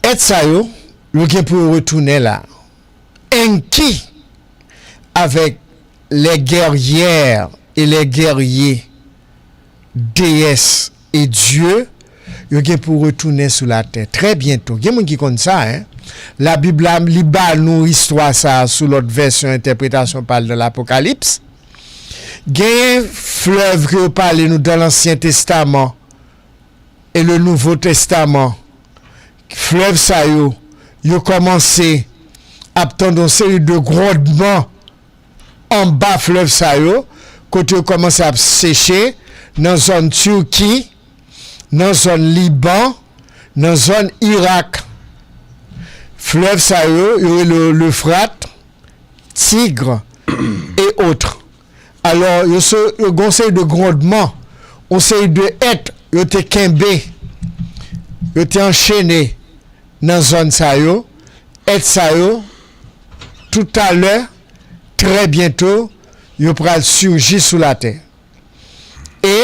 èt sa yo, yo gen pou yo retounen la. Enki avèk les guerrières et les guerriers, déesses et dieux, yo gen pou retounen sou latè trè byento. Gen moun ki konn sa, en. Labib la, li ba nou istwa sa a sou lòt vèsyon entèpretasyon pa l nan Lapokalips. Genyen flèv ke yo pale nou dan Lansyen Testaman e le Nouvo Testaman. Flèv sa yo, yo kòmanse ap tande yon seri de gwondman anba flèv sa yo, kote yo kòmanse ap seche nan zòn Tiki, nan zòn Liban, nan zòn Irak. Flèv sa yo, yo rele yo Lefrat, Tig, e otre. Alò, yo se, yo gen yon seri de gwondman, yon seri de èt yo te kenbe, yo te anchene nan zòn sa yo. Èt sa yo, toutalè, trè byento, yo pral siji sou latè. E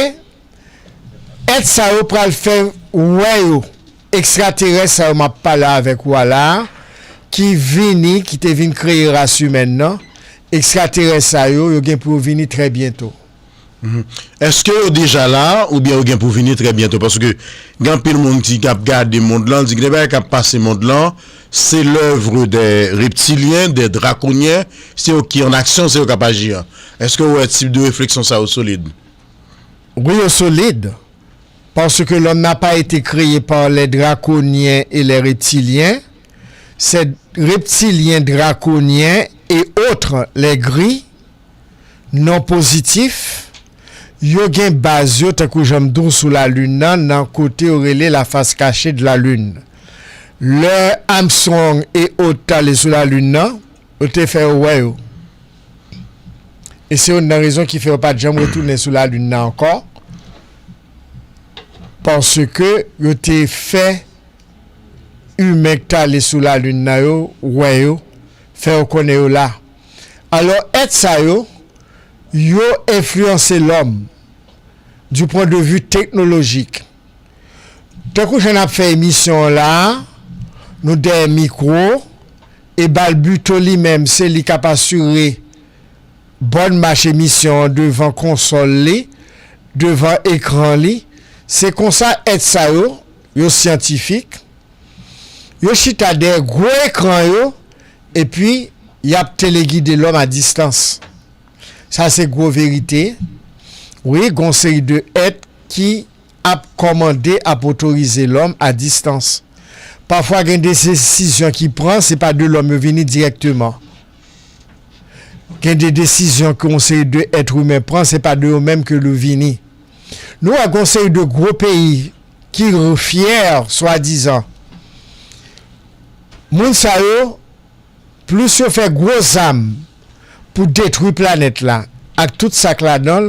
èt sa yo pral fè wè yo, ekstraterès sa yo m ap pale avèk ou a la a, ki vini, ki te vin kreye ras imèn nan, ekstraterès sa yo, yo gen pou yo vini trè byento. Èske yo deja la oubyen yo gen pou vini trè byento? Paske gen anpil moun ki ap gade mond lan, di gen de bagay k ap pase mond lan, se lèv de reptilyen, de drakonyen, se yo ki an aksyon, se yo k ap aji an. Èske w wè tip de refleksyon sa yo solid? Wi, yo solid. Parce que l'homme n'a pas été créé par les draconiens et les reptiliens. Ces reptiliens, draconiens et autres, les gris, non pozitif, yo gen baz yo, tankou jan m di w, sou lalin nan, nan kote yo rele la face cachée de la lune. Lè Armstrong e ot t ale sou lalin nan, yo te fè yo wè yo. E se youn nan rezon ki fè yo pa t janm retounen sou lalin nan ankò, paske yo te fè imen k t ale sou lalin nan yo wè yo, fè yo konnen yo la. Alò, èt sa yo, yo enfliyanse lòm du point de vue teknolojik. Tankou jan n ap fè emisyon an la a, nou dèyè mikwo, e Balbuto li menm, se li k ap asire bòn mach emisyon an devan konsòl li, devan ekran li. Se konsa èt sa yo, yo syantifik, yo chita dèyè gwo ekran yo, epi y ap telegide lòm a distans. Sa se gwo verite. Wi, gen yon seri de èt ki ap kòmande, ap otorize lòm a distans. Pafwa gen de desizyon ki pran, se pa de lòm yo vini dirèkteman. Gen de desizyon ke yon seri de èt imen pran, se pa de yo menm ke li vini. Nou wè gen yon seri de gwo peyi ki fyè, swadizan. Moun sa yo, plis yo fè gwo zam pou detwi planèt la ak tout sa k ladan l,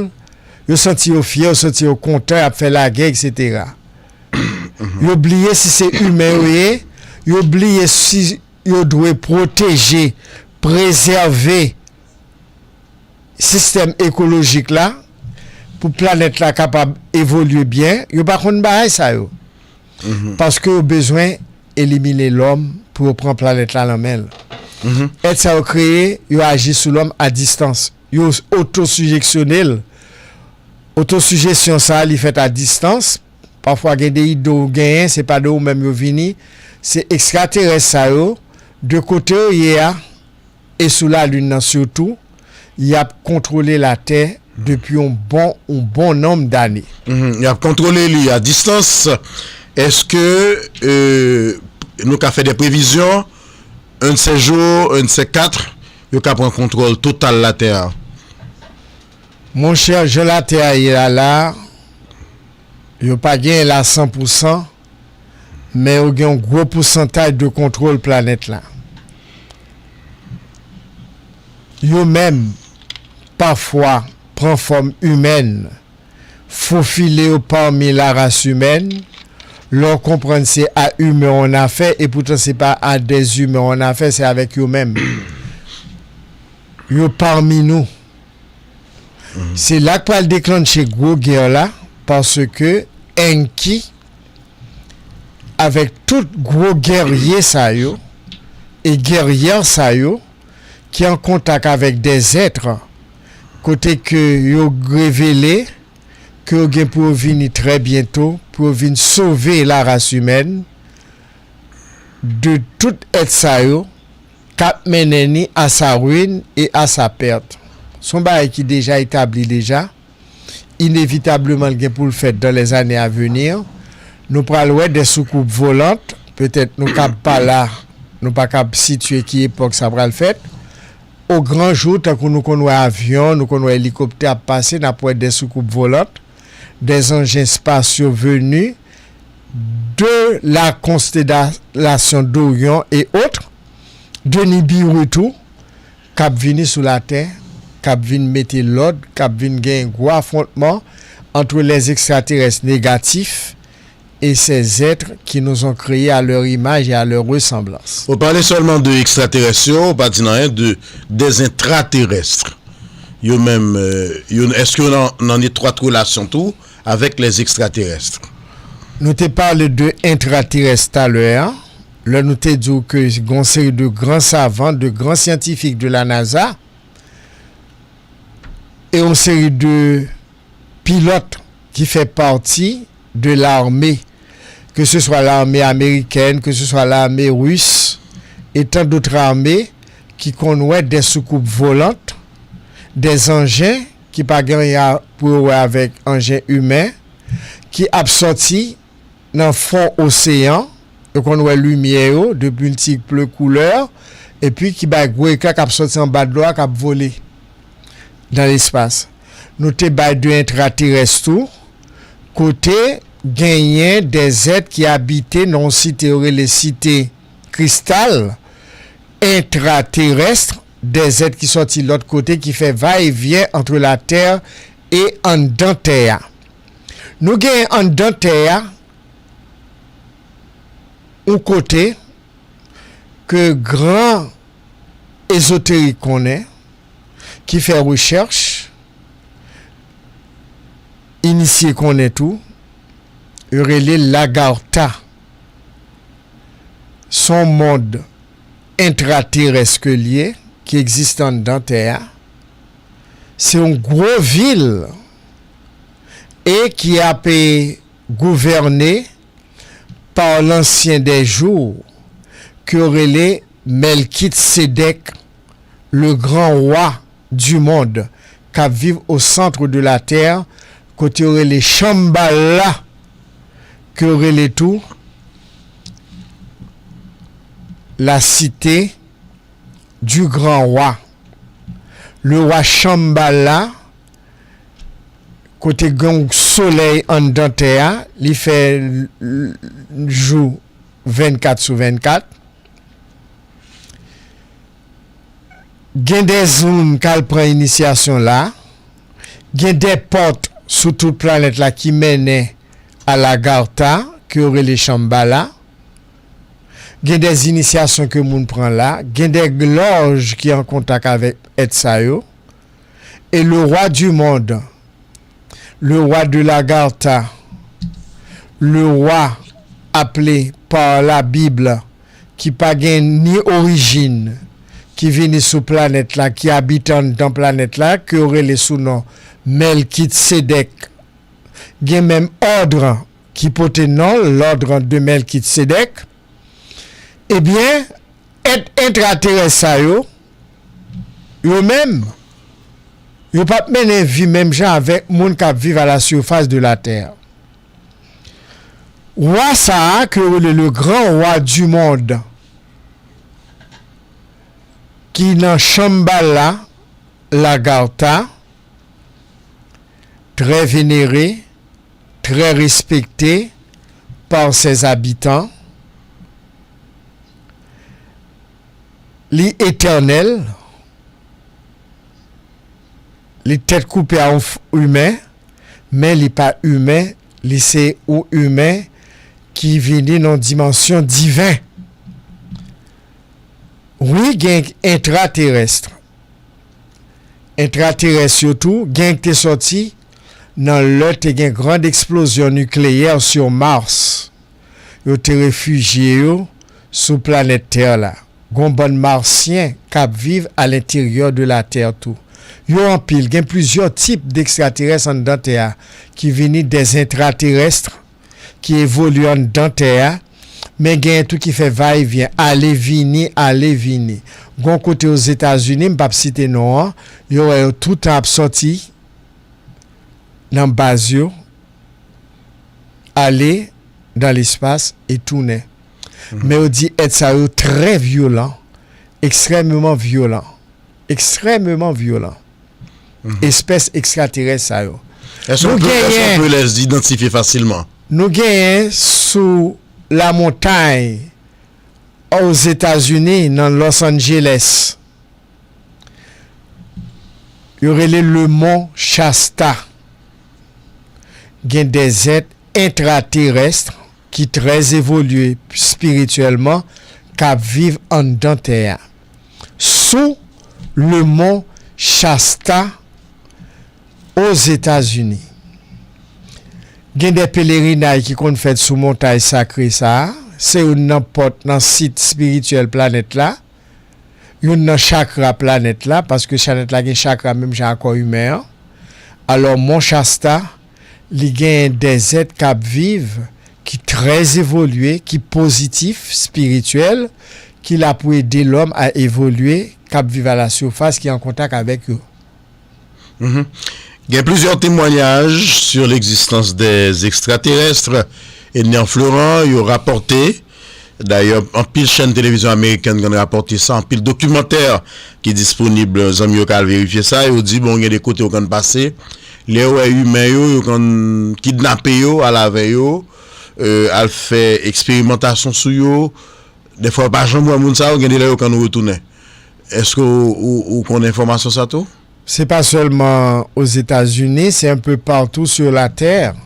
yo santi yo fyè, yo santi yo kontan, y ap fè lagè, etsetera. Yo bliye si se imen yo ye, yo bliye si yo dwe pwoteje, prezève sistèm ekolojik la pou planèt la kapab evolye byen. Yo pa konn bagay sa yo. Paske yo bezwen elimine lòm pou yo pran planèt la nan men l. Èt sa yo kreye, yo aji sou lòm a distans. Yo otosijeksyone l. Otosijesyon sa a, li fèt a distans. Pafwa gen de ide w genyen, se pa de ou menm yo vini. Se ekstraterès sa yo, de kote yo ye a, e sou lalin nan sitou, y ap kontwole latè depi yon bon, yon bon nonb dane. Y ap kontwole li a distans. Èske nou ka fè de previzyon, un de ces jours, un de ces quatre, yo ka pran kontwòl total latè a? Monchè, jan latè a ye a la, Yo pa genyen la san pou san, men yo gen yon gwo pousantaj de kontwòl planèt la. Yo menm, pafwa, pran fòm imèn, fofile yo pami laras imèn, lè w konprann se a imen on afè, e poutan se pa a dèzimen on afè, se avèk yo menm. Yo pami nou. Se la k pral deklanche gwo gè la, paske Enki, avèk tout gwo gèrye sa yo e gèryè sa yo ki an kontak avèk dè zèt, kote ke yo revele ke yo gen pou yo vini trè byento, pou yo vin sove laras imèn de tout èt sa yo k ap mennen ni a sa ruin e a sa pèt. Se yon bagay ki deja etabli deja. Inevitableman, l gen pou l fèt dans les années à venir. Nou pral wè des soucoupes volantes. Petèt nou kab pa la, nou pa kab sitiye ki epòk sa pral fèt. O gran jou, tankou nou konn wè avyon, nou konn wè elikoptè ap pase, n ap wè des soucoupes volantes, des engins spatiaux venus de la constellation d'Orion et autres, de Nibiru tou, k ap vini sou latè, k ap vin mete lòd, k ap vin gen gwo afwontman entre les extraterrestres négatifs et ces êtres qui nous ont créés à leur image et à leur ressemblance. Ou pale sèlman de ekstraterès yo, ou pa di n anyen de des intraterrestres. Yo menm, euh, yo, èske yo nan, nan etwat relasyon tou avèk les extraterrestres? Nou te pale de entraterès talè a, lè nou te di w ke gen yon seri de gran savan, de gran syantifik de la NASA, e yon seri de pilòt ki fè pati de lame, ke se swa lame amerikèn, ke se swa lame ris, e tan dòt lame ki konn wè des soucoupes volantes, des anjen ki pa gen anyen pou yo wè avèk anjen imen, ki ap sòti nan fon oseyan, yo konn wè limyè yo de miltiple koulè, epi ki bay gwo ekla k ap sòti anba dlo a, k ap vole nan lespas. Nou te bay de entraterès tou, kote genyen des êtres ki abite nan yon site yo rele site kristal, entraterès, des êtres ki sòti lòt kote, ki fè va e vyen entre la Terre e anndan tè a. Nou genyen anndan tè a yon kote ke gran ezoterik konnen, ki fè rechèch, inisye konnen tou, yo rele Lagartha. Se yon mond entraterès ke l ye, ki egziste anndan tè a. Se yon gwo vil e ki ape gouvène par l'ancien des jours, ke yo rele Melkisedèk, le grand roi du monde, k ap viv au centre de la terre, kote yo rele Shambhala, ke yo rele tou la cité du grand roi. Le roi Shambhala, kote gen yon solèy anndan tè a, li fè l-, l-, jou vennkat sou vennkat. Gen de moun k al pran inisyasyon la. Gen de pòt sou tout planèt la ki mennen a Lagartha, ke yo rele Shambhala. Gen de inisyasyon ke moun pran la. Gen de lòj ki an kontak avèk èt sa yo. Et le roi du monde, le roi de Lagartha, le roi appelé par la Bible, ki pa gen ni orijin, ki vini sou planèt la, ki abite anndan planèt la, ke yo rele sou non Melkisedèk, gen menm òdre ki pote non l, l'ordre de Melkisedèk, ebyen, èt entraterès sa yo, yo menm, yo p ap mennen vi menm jan avèk moun k ap viv à la surface de la terre. Wa sa a, ke yo rele le grand roi du monde, ki nan Shambhala, Lagartha, très vénéré, très respecté par ses habitants. Li etènèl, li tèt koupe a yon f- imen, men li pa imen, li se yon imen ki vini nan dimansyon diven. Wi, gen entraterès. Entraterès yo tou, gen ki te sòti nan lè te gen grand eksplozyon nikleyè sur Mars. Yo te refijye yo sou planèt Tè la. Gon bann Marsyen k ap viv à l'intérieur de la Terre tou. Yo anpil, gen plizyè tip d'extraterès anndan Tè a ki vini des intraterrestres ki evolye anndan Tè a, men genyen tou ki fè va e vyen, ale vini, ale vini. Gon kote Ozetazini, m p ap site non an, yo wè yo toutan ap sòti nan baz yo, ale dans l'espace e tounen. Men yo di èt sa yo trè vyolan, ekstrèmeman vyolan, ekstrèmeman vyolan. Espès ekstraterès sa yo. Èske Nou on peut, èske on genyen- peut les identifier facilement? Nou genyen sou lamontay Ozetazini, nan Los Angeles. Yo rele le mont Shasta. Gen des êtres intraterrestres ki trè evolye espirityèlman, k ap viv anndan tè a. Sou le mont Shasta, Ozetazini. Gen de pelerinay ki konn fèt sou montay sakre sa a. Se youn nan pòt nan sit espirityèl planèt la. Youn nan chakra planèt la, paske planèt la gen chakra menm jan ak kò imen an. Alò, Mont Shasta, li genyen de zèt k ap viv, ki trè evolye, ki pozitif, espirityèl, ki la pou ede lòm a evolye, k ap viv a la sifas, ki an kontak avèk yo. Mhm. Gen plizyè temwanyaj sur l'existence des extraterrestres. Edner Florent, yo rapòte. Dayè, anpil chèn televizyon amerikèn konn rapòte sa, anpil dokimantè ki disponib, zanmi yo ka al verifye sa. Yo di, bon, gen de kote yo konn pase. Lè yo wè imen yo, yo konn kidnape yo, al avè yo, euh, al fè eksperimantasyon sou yo. Defwa, yo pa janm wè moun sa yo, gen de lè yo konn retounen. Èske ou, ou, ou konn enfòmasyon sa tou? Se pa sèlman Ozetazini, se un peu partout sur la terre.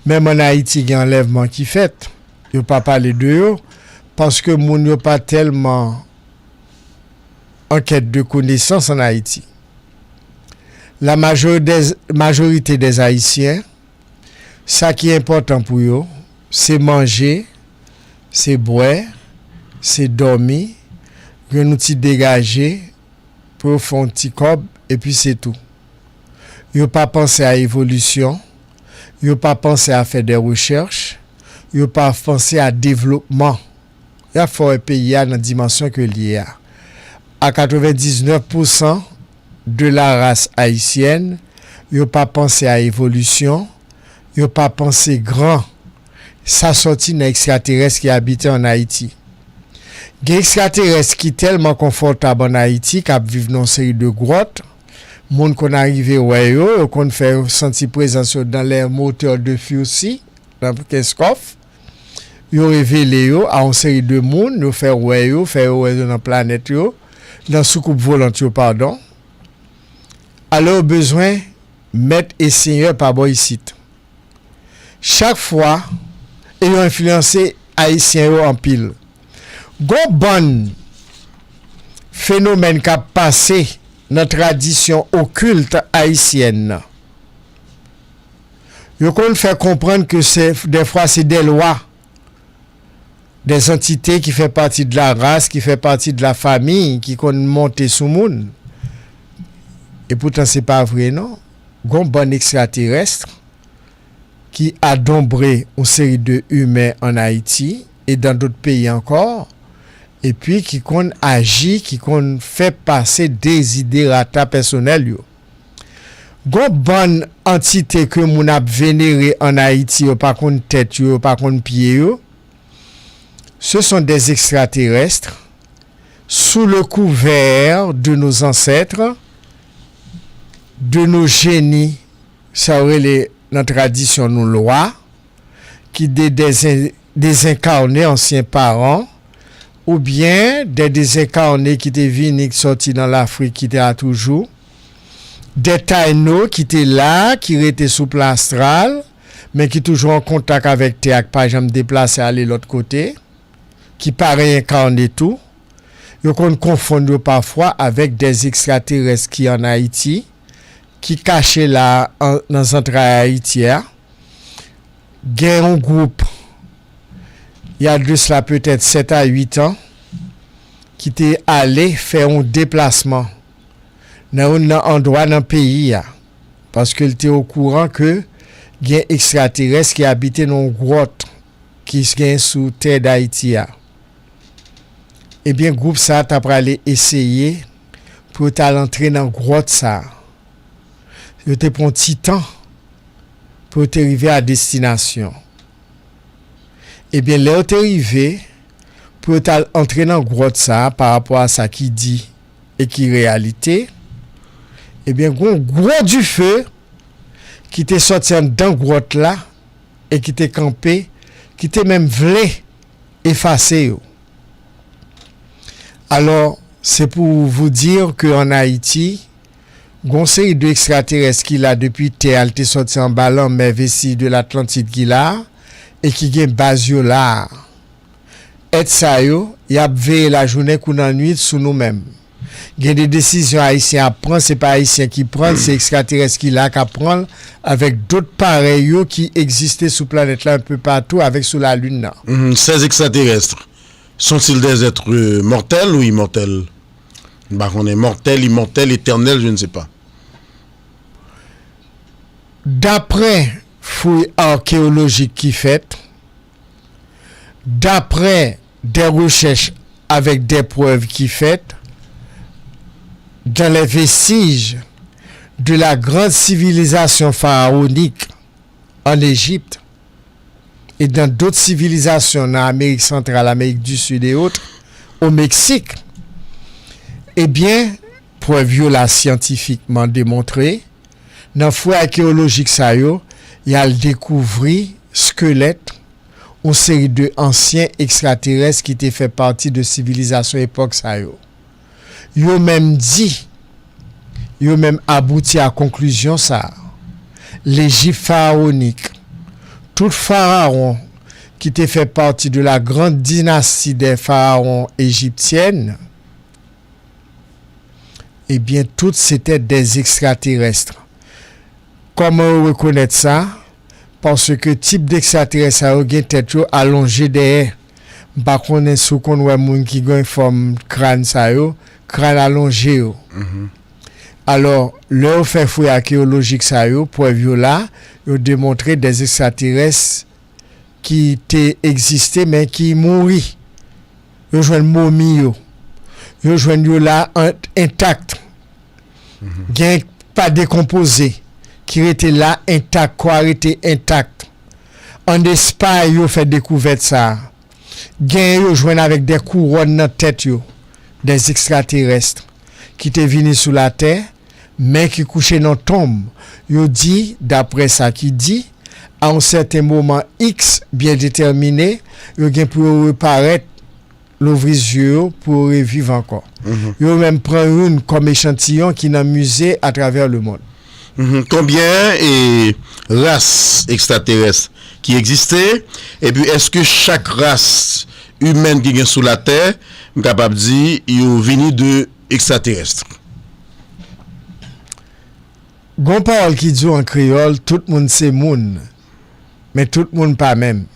Menm ann Ayiti, gen anlèvman ki fèt. Yo pa pale de yo, paske moun yo pa tèlman an kèt de konesans ann Ayiti. La majori dè, majorite dè Ayisyen, sa ki enpòtan pou yo, se manje, se bwè, se dòmi, jwenn yon ti degaje, pou yo fè yon ti kòb, epi se tou. Yo pa panse a evolisyon, yo pa panse a fè de rechèch, yo pa panse a devlopman. Y ap fè wè peyi a nan dimansyon ke l ye a. A katrevendiznèf pousan de la race haïtienne, yo pa panse a evolisyon, yo pa panse gran. Sa sòti nan ekstraterès ki abite ann Ayiti. Gen ekstraterès ki tèlman konfòtab ann Ayiti, k ap viv nan yon seri de gwòt. Moun konn arive wè yo, yo konn fè yo santi prezans yo dans les moteurs de furci, nan Kenskòf. Yo revele yo a yon seri de moun, yo fè wè yo, fè yo wè yo nan planèt yo, nan soukoup volant yo, padon. Alò, yo bezwen mèt e senyè pa bò isit. Chak fwa, e yo enfliyanse Ayisyen yo anpil. Gon bann fenomèn k ap pase nan tradisyon okilt ayisyèn nan. Yo konn fè konprann ke se, dèfwa, se dè lwa, dè zantite ki fè pati de la ras, ki fè pati de la famiy, ki konn monte sou moun. E poutan, se pa vre, non. Gon bann ekstraterès ki adanbre yon seri de imen ann Ayiti e dans d'autres pays encore, epi ki konn aji, ki konn fè pase deziderata pèsonèl yo. Gon bann antite ke moun ap venere ann Ayiti, yo pa konn tèt yo, yo pa konn pye yo. Ce sont des extraterrestres sous le couvert de nos ancêtres, de nos génies, sa yo rele nan tradisyon nou lwa, ki de dezen- dezenkane ansyen paran, oubyen de dezenkane ki te vini, ki sòti nan Lafrik, ki te la toujou, de Tayno ki te la, ki rete sou plan astral, men ki toujou an kontak avèk tè a, k pa janm deplase ale lòt kote, ki pa reenkane tou. Yo konn konfonn yo pafwa avèk de ekstraterès ki ann Ayiti, ki kache la an- nan zantray Ayiti a. Gen yon gwoup, y a de sla petèt sèt a uit an, ki te ale fè yon deplasman nan youn nan andwa nan peyi a, paske l te okouran ke gen ekstraterès ki abite nan yon gwòt ki gen sou tè Dayiti a. Ebyen, gwoup sa a ta prale eseye pou yo t al antre nan gwòt sa a. Yo te pran ti tan pou yo te rive a destinasyon. Ebyen, lè yo te rive, pou yo t al antre nan gwòt sa a, pa rapò a sa ki di e ki reyalite, ebyen, gen yon gwo dife ki te sòti anndan gwòt la e ki te kanpe, ki te menm vle efase yo. Alò, c'est pour vous dire que en Haïti, gon seri de ekstraterès ki la depi tè a l te sòti anba lanmè, vestige de l'Atlantide ki la, e ki gen baz yo la. Èt sa yo, y ap veye lajounen kou nan nwit sou nou menm. Gen de desizyon Ayisyen ap pran, se pa Ayisyen ki pran l, se ekstraterès ki la k ap pran l, avèk dòt parèy yo ki egziste sou planèt la, un peu partout, avèk sou lalin nan. Mhm, sèz ekstraterès. Sont-ils des êtres, euh, mortels ou immortels? M pa konnen, mortel, imòtèl, etènèl, je ne sais pas. Daprè fouy akeyolojik ki fèt, daprè de rechèch avèk de prèv ki fèt, dans les vestiges de la grande civilisation pharaonique en Égypte et dans d'autres civilisations nan Amerik Santral, Amerik di Sid et autres, o Meksik, ebyen, prèv yo la syantifikman demontre, nan fouy akeyolojik sa yo, y al dekouvri skelèt yon seri de ansyen ekstraterès ki te fè pati de sivilizasyon epòk sa yo. Yo menm di, yo menm abouti a konklizyon sa a. Lejip farawonik, tout farawon ki te fè pati de la grande dynastie des pharaons égyptiennes, ebyen, tout se te des extraterrestres. Kòman yo rekonèt sa? Paske tip de ekstraterès sa yo gen tèt yo alonje dèyè. M pa konnen si w konn wè moun ki gen fòm kràn sa yo, kràn alonje yo. Mhm. Alò, lè yo fè fouy akeyolojik sa yo, prèv yo la, yo demontre des extraterrestres ki te egziste, men ki mouri. Yo jwenn momi yo. Yo jwenn yo la an- entak. Mhm. Gen pa dekonpoze, ki rete la entak, kò a rete entak. An Espay, yo fè dekouvèt sa a. Gen yo jwenn avèk de kouwòn nan tèt yo, des extraterrestres, ki te vini sou latè, men ki kouche nan tonm. Yo di, daprè sa ki di, a yon sèten moman X byen detèmine, yo gen pou yo reparèt, louvri zye yo pou yo reviv ankò. Mhm. Yo menm pran youn kòm echantiyon ki nan mize atravè lemonn. Mhm. Konbyen e ras ekstraterès ki egziste? Epi èske chak ras imèn ki gen sou latè, m kapab di, yo vini de ekstraterès? Gon pawòl ki di an kreyòl, tout moun se moun, men tout moun pa menm.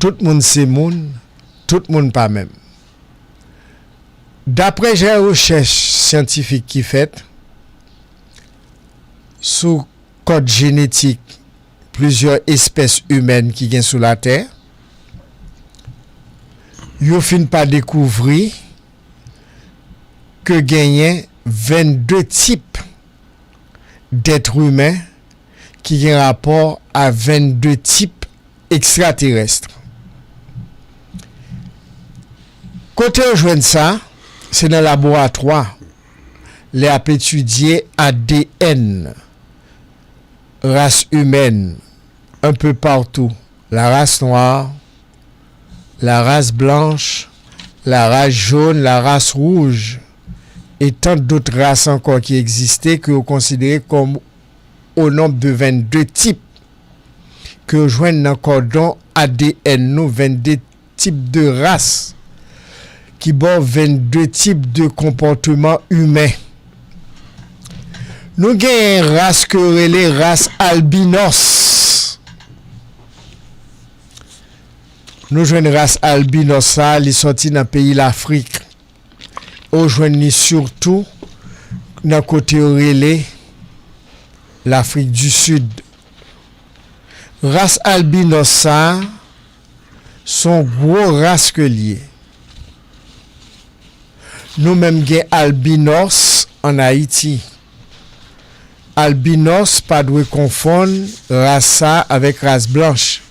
Tout moun se moun, tout moun pa menm. Daprè je rechèch syantifik ki fèt sou kòd jenetik plizyè espès imèn ki gen sou latè, yo fin pa dekouvri ke genyen vennde tip dèt imen ki gen rapò a vennde tip ekstraterès. Kote yo jwenn sa? Se nan laboratwa, lè y ap etidye A D N. race humaine un peu partout. La race noire, la race blanche, la race jaune, la race rouge et tant d'autres races encore qui existaient, ke yo konsidere kòm au nombre de vingt-deux types, ke yo jwenn nan kòdon A D N nou, venn de tip de ras, ki ba w venn de tip de konpòteman imen. Nou genyen ras ke yo rele ras albinòs. Nou jwenn ras albinòs sa, li sòti nan peyi Lafrik. Ou jwenn li sitou nan kote yo rele Lafrik di Sid. Ras albinòs sa, se yon gwo ras ke l ye. Nou menm gen albinòs ann Ayiti. Albinòs pa dwe konfonn ras sa avèk ras blanch.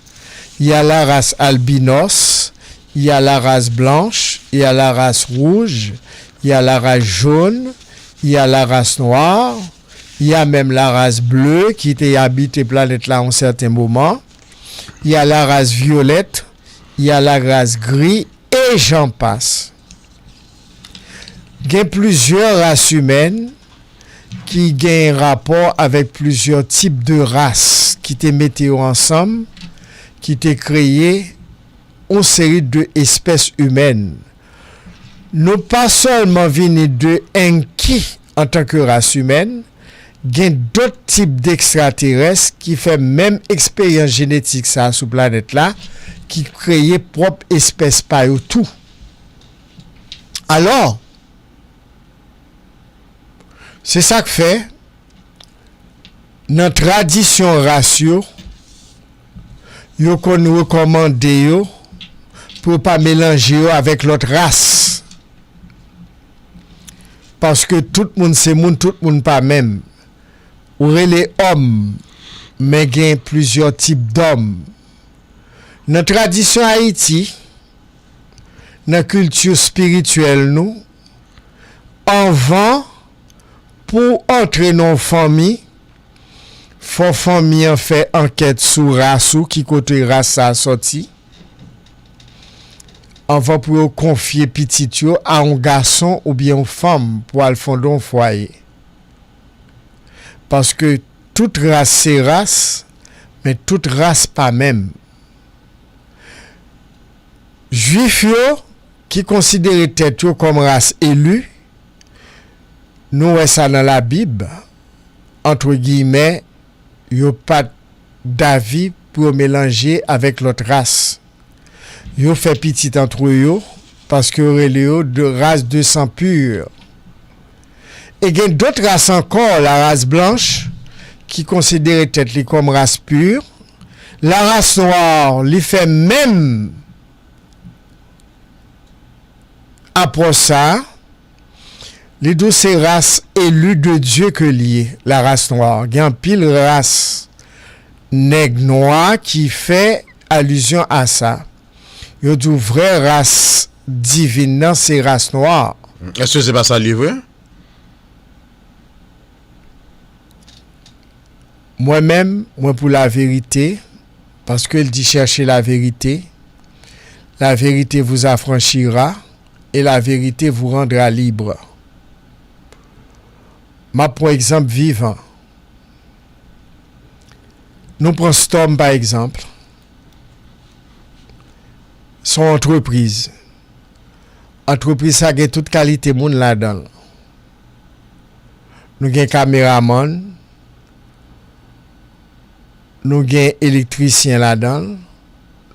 Il y a la race albinos, il y a la race blanche, il y a la race rouge, il y a la race jaune, il y a la race noire, il y a même la race bleue ki te abite planèt la yon sèten moman, il y a la race violette, il y a la race gris, et j'en passe. Gen plizyè ras imèn ki gen rapò avèk plizyè tip de ras ki te mete yo ansanm, ki te kreye yon seri de espès imèn. Nou pa sèlman vini de Enki antanke ras imèn, gen dòt tip dekstraterès ki fè menm eksperyans jenetik sa a sou planèt la, ki kreye pwòp espès pa yo tou. Alò, se sa k fè, nan tradisyon ras yo, yo konn rekòmande yo pou yo pa melanje yo avèk lòt ras. Paske tout moun se moun, tout moun pa menm. Ou rele òm, men gen plizyè tip dòm. Nan tradisyon Ayiti, nan kilti espirityèl nou, anvan pou w antre nan yon fanmi, fò fanmi an fè ankèt sou ras ou, ki kote ras sa a sòti, anvan pou yo konfye pitit yo a yon gason oubyen yon fanm pou al fonde yon fwaye. Paske tout ras se ras, men tout ras pa menm. Jwif yo, ki konsidere tèt yo kòm ras eli, nou wè sa nan Labib, antre giyimè, yo pa t davi pou yo melanje avèk lòt ras. Yo fè pitit antre yo, paske yo rele yo de race de sang pur. E gen dòt ras ankò, la race blanche, ki konsidere tèt li kòm ras pur. La race noire, li fè menm apwòch sa a, li di w se ras eli de Dye ke l ye, la race noire. Gen anpil ras nèg nwa ki fè alizyon a sa. Yo di w vrè ras divin nan se ras nwa. Èske se pa sa l ye vre? Mwen menm, mwen pou laverite, paske l di, cherchez la vérité, la vérité vous affranchira, et la vérité vous rendra libre. M ap pran egzanp vivan. Nou pran Storm pa egzanp. Se yon antrepriz. Antrepriz sa gen tout kalite moun ladan l. Nou gen kameramann, nou gen elektrisyen ladan l,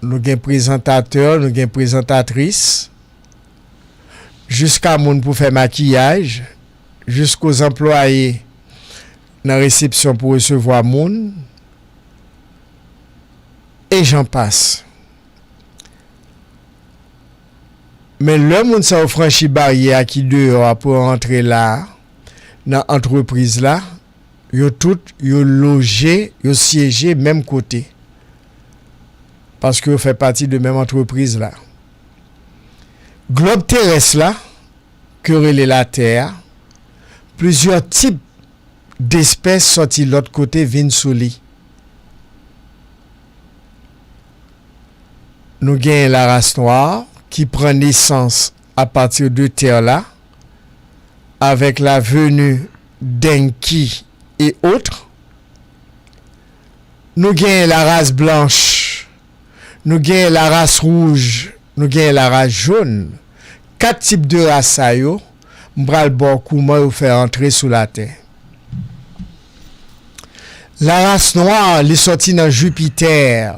nou gen prezantatè, nou gen prezantatris, jiska moun pou fè makiyaj, jisko zanplwaye nan resepsyon pou resevwa moun, e jan pas. Men lè moun sa yo franchi baryè a ki deyò a pou yo antre la a, nan antrepriz la, yo tout, yo loje, yo syeje menm kote. Paske yo fè pati de menm antrepriz la. Glòb terès la, ke yo rele Latè a, plizyè tip despès sòti lòt kote vin sou li. Nou genyen la race noire ki pran nesans apati de tè la, avèk la venue d'Enki et autres. Nou genyen la race blanche, nou genyen la race rouge, nou genyen la race jaune. Kat tip de ras sa yo, m pral ba w kouman yo fè antre sou latè. La race noire, li sòti nan Jupiter,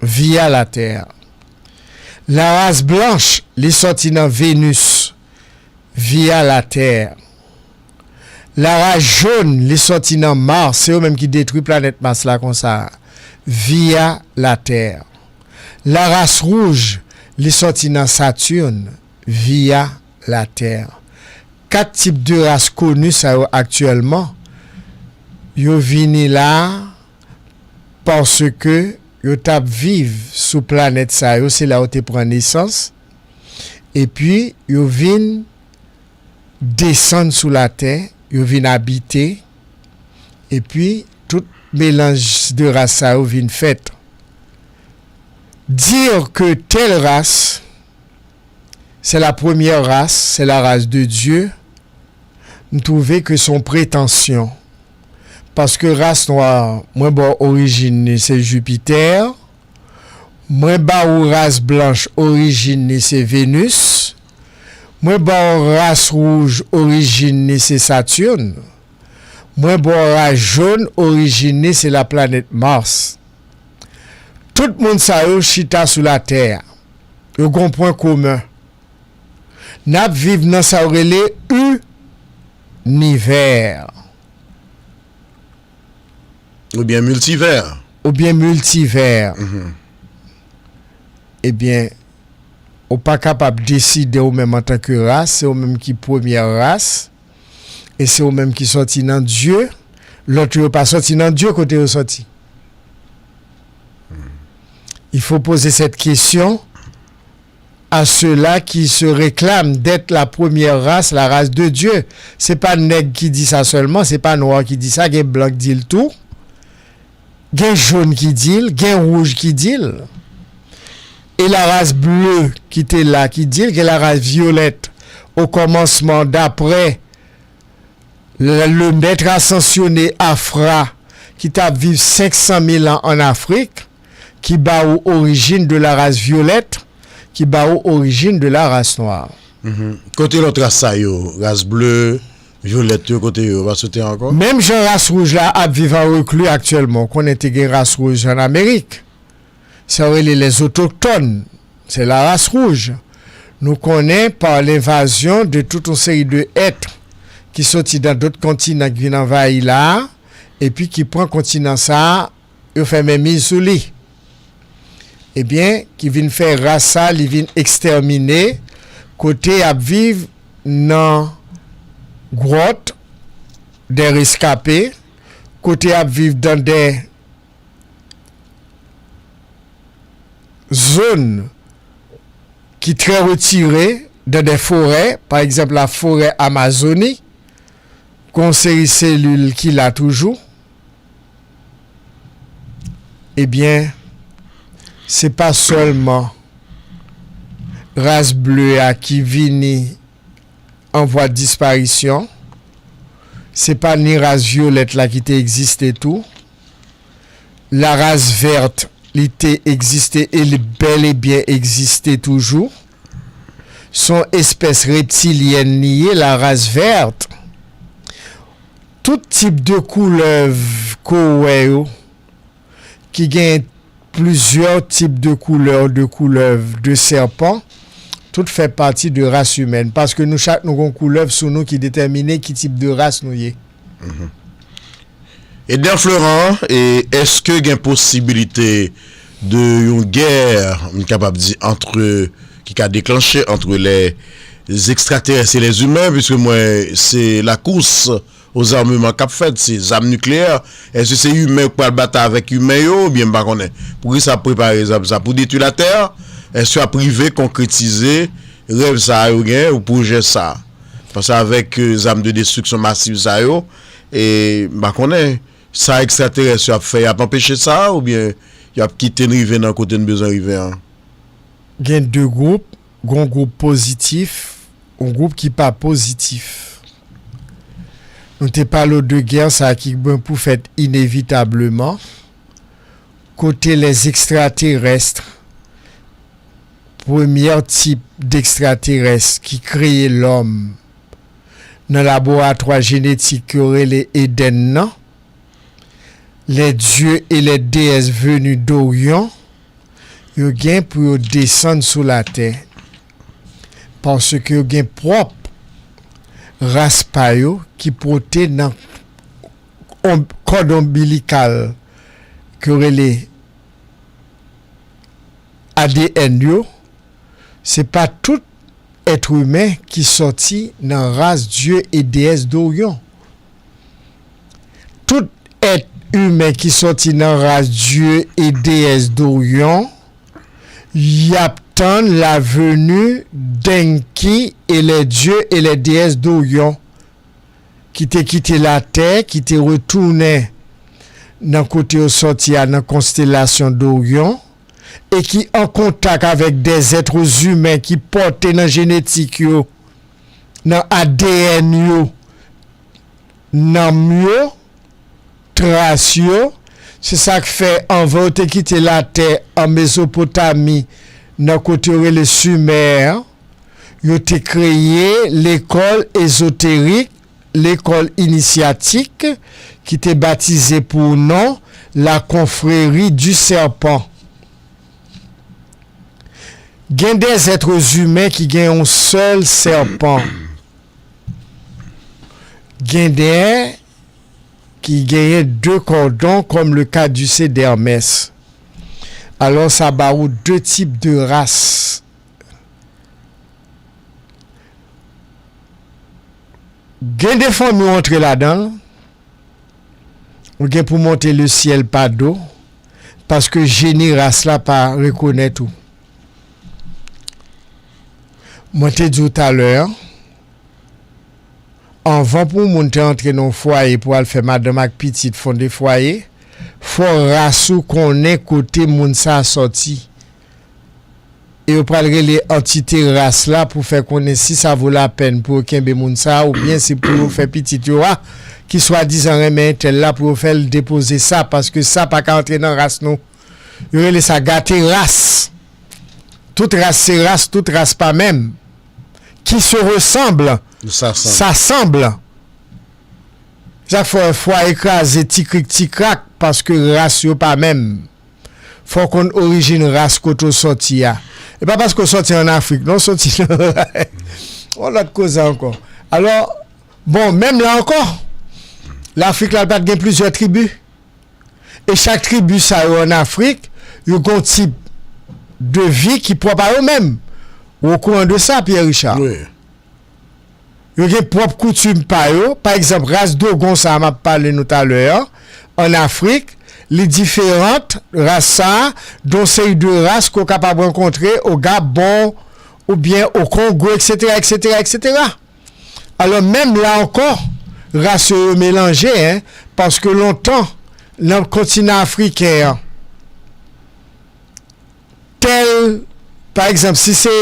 via latè. La race blanche, li sòti nan Venus, via latè. La race jaune, li sòti nan Mars, se yo menm ki detwi planèt Mars la konsa, via latè. La race rouge, li sòti nan Saturne, via latè. Kat tip de ras koni sa yo aktyèlman, yo vini la paske yo t ap viv sou planèt sa yo, se la yo te pran nesans, epi yo vin desann sou latè, yo vin abite, epi tout melanj de ras sa yo vin fèt. Dire que telle race, c'est la première race, c'est la race de Dieu, m twouve ke se yon pretansyon. Paske ras nwa, mwen ba w orijin li se Jupiter, mwen ba ou ras blanch orijin li se Venus, mwen ba w ras wouj orijin li se Saturne, mwen ba w ras jòn orijin li se laplanèt Mars. Tout moun sa yo chita sou latè a. Yo gon pwen komen. N ap viv nan sa yo rele inivè. Oubyen miltivè. Oubyen miltivè. Ebyen, ou pa kapab deside ou menm antanke ras, se ou menm ki premyè ras, e se ou menm ki sòti nan Dye, lòt yo pa sòti nan Dye kote yo sòti. Il faut poser cette question à ceux-là qui se réclament d'être la première race, la race de Dieu. Se pa nèg ki di sa sèlman, se pa nwa ki di sa, gen blan ki di l tou. Gen jòn ki di l, gen wouj ki di l. E la ras ble ki te la ki di l, gen la ras vyolèt o kòmansman daprè le, le mèt asansyone Afra ki t ap viv senk san mil an ann Afrik, ki ba ou orijin de la ras vyolèt, ki ba ou orijin de la ras nwa. Kote lòt ras sa yo, ras ble, vyolèt yo, kote yo, pa sou tè ankò? Menm jan ras wouj la ap viv an rekli aktyèlman, ou konnen te gen ras wouj ann Amerik. Sa yo rele les autochtones, c'est la race rouge. Nou konnen pa lenvazyon de tout yon seri de èt ki soti dan dòt kontinan ki vin anvayi la a, epi ki pran kontinan sa a, yo fè menmiz sou li. Ebyen, ki vin fè ras sa a, li vin ekstèmine, kote y ap viv nan gwòt, dè reskape, kote y ap viv dan dè zòn ki trè retire dan dè forè, pa egzanp la forè Amazoni, gon seri selil ki la toujou. Ebyen, se pa sèlman ras ble a ki vini an vwa disparisyon, se pa ni ras vyolèt la ki te egziste tou. La ras vèt, li te egziste e li bèl e byen egziste toujou. Se yon espès reptilyèn li ye, la ras vèt. Tout tip de koulèv ke w wè yo, ki gen plizyè tip de koulèv, de koulèv, de sèpan, tout fè pati de ras imèn. Paske nou chak nou gon koulèv sou nou ki detèmine ki tip de ras nou ye. Edner Fleurant, e èske gen posibilite de yon gè, m kapab di, antre, ki ka deklanche antre les extraterrestres et les humains, puisque mwen, se la course aux armements k ap fèt, se zam nikleyè. Èske se imen yo k pral batay avèk imen yo, oubyen m pa konnen? Poukisa y ap prepare zam sa? Pou detwi latè? Èske y ap rive konkretize rèv sa a yo gen, ou pwojè sa a? Paske avèk, euh, zam de destriksyon masiv sa yo, e m pa konnen, sa ekstraterès yo ap fè, y ap anpeche sa, oubyen Y ap kite n rive nan kote n bezwen rive an. Gen de gwoup, gon gwoup pozitif, yon gwoup ki pa pozitif. Nou te pale w de gè sa ki gen pou fèt inevitableman, kote les extraterrestres, premyè tip dekstraterès ki kreye lòm nan laboratwa jenetik yo rele Edenn nan, les dieux et les déesses venus d'Orient, yo gen pou yo desann sou latè, paske yo gen pwòp ras pa yo ki pote nan kòd onbilikal ke yo rele A D N yo. Se pa tout èt imen ki sòti nan ras dye e deyès doryan. Tout èt imen ki sòti nan ras dye e deyès doryan, y ap tann laveni d'Enki e les dieux et les déesses d'Orient, ki te kite latè, ki te retounen nan kote yo sòti a nan konstelasyon doryan, e ki an kontak avèk des êtres humains ki pòte nan jenetik yo, nan A D N yo, nanm yo, tras yo. Se sa k fè anvan yo te kite latè an Mezopotami, nan kote yo rele Simè, yo te kreye lekòl ezoterik, lekòl inisyatik, ki te batize pou non la confrérie du serpent. Gen des êtres humains ki gen yon sèl sèpan. Gen de ki genyen de kòdon, comme le caducée d'Hermès. Alò sa ba ou de tip de ras. Gen de fanmi w antre ladan l, ou gen pou monte le syèl pa do, paske jeni ras la pa rekonèt ou. Mwen te di w talè an, anvan pou yon moun te antre nan yon fwaye pou al fè madanm ak pitit fonde fwaye, fò ras ou konnen kote moun sa a sòti. E yo pral rele antite ras la pou fè konnen si sa vo lapèn pou yo kenbe moun sa a oubyen se pou yo fè pitit yo a ki swadizan renmen entèl la pou yo fè l depoze sa, paske sa pa ka antre nan ras nou. Yo rele sa gate ras. Tout ras se ras, tout ras pa menm. Qui se ressemble s'assemble. Sa k fè fwaye kraze ti krik ti krak paske ras yo pa menm. Fò w konn orijin ras kote w sòti a. E pa paske w sòti ann Afrik non, w sòti nan yon lòt koze ankò. Alò, bon, menm la ankò, Lafrik la pa t gen plizyè tribi. E chak tribi sa yo ann Afrik, yo gen yon tip de vi ki pwòp a yo menm. Ou okouran de sa, Pierre Richard? Wi. Yo gen pwòp koutim pa yo. Pa egzanp, ras Dogon sa a m ap pale nou talè an, ann Afrik, li diferan ras sa a de yon seri de ras ke w kapab rankontre o Gabon oubyen o Kongo, etsetera, etsetera, etsetera. Alò, menm la ankò, ras yo, yo melanje, en, paske lontan, nan kontinan afriken an, tèl, pa egzanp, si se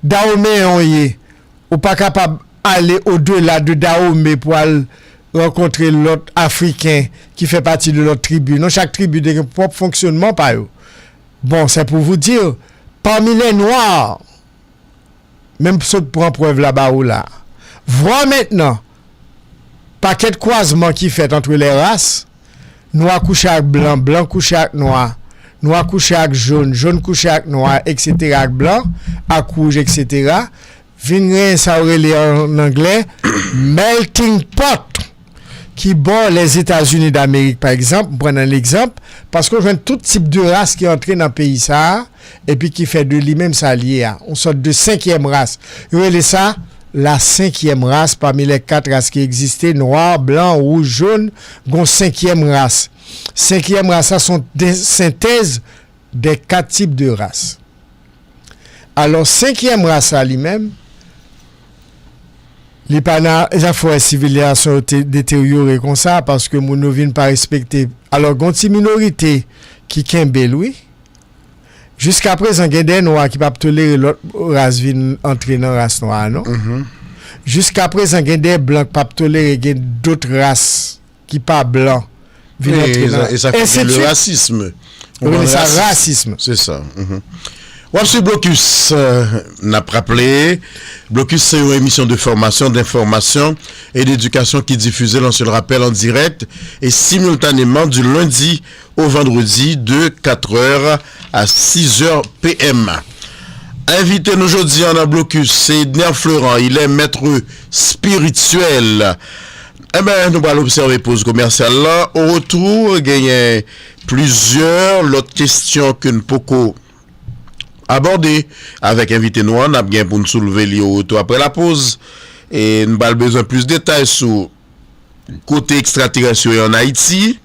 Dawomeyen w ye, ou pa kapab ale odela de Dawome pou al rankontre lòt Afriken ki fè pati de lòt tribi. Non, chak tribi te gen pwòp fonksyònman pa yo. Bon, c'est pour vous dire, parmi les Noirs, men m sot pran prèv la ba ou la. Vwa mentnan, pakèt kwazman ki fèt antre lè ras, nwa kouche ak blan, blan kouche ak nwa, nwa kouche ak jòn, jòn kouche ak nwa, etsetera, ak blan, ak wouj, etsetera, vin genyen sa yo rele an anglè melting pot. Ki bò Lèzetazini Damerik, pa egzanp, m pran nan legzanp, paske w jwenn tout tip de ras ki antre nan peyi sa a, epi ki fè de li menm sa l ye a, yon sòt de senkyèm ras. Yo rele sa la cinquième race parmi les quatre races qui existaient, noir, blanc, rouge, jaune, gon senkyèm ras. Senkyèm ras la se yon de, sentèz de kat tip de ras. Alò, senkyèm ras la li menm, Li pa nan zafè sivilizasyon yo te deteryore konsa, paske moun yo vin pa respekte. Alò, gon ti minorite ki kenbe l, wi. Jiskaprezan, gen de nwa ki p ap tolere lòt ras vin antre nan ras nwa a, non. Jiskaprezan, gen de blan ki p ap tolere gen dòt ras ki pa blan vin antre nan. E sa ki rele rasism. Ou konprann? Rasism. Se sa. W ap swiv Blokis, n ap raple, Blokis se yon emisyon de fòmasyon, d'information et d'éducation qui diffuse, lansé le rappel, en direct et simultanément du lundi au vendredi de quatre heures à six heures P M. Envite nou jodi a nan Blokis se Edner Fleurant, il est maître spirituel. Enben, nou pral obsève poz komèsyal la. Oretou, genyen plizyè lòt kesyon ke n poko abòde avèk envite nou an. N ap gen pou n soulve li oretou apre lapoz. E n pral bezwen plis detay sou kote ekstraterès yo ye ann Ayiti.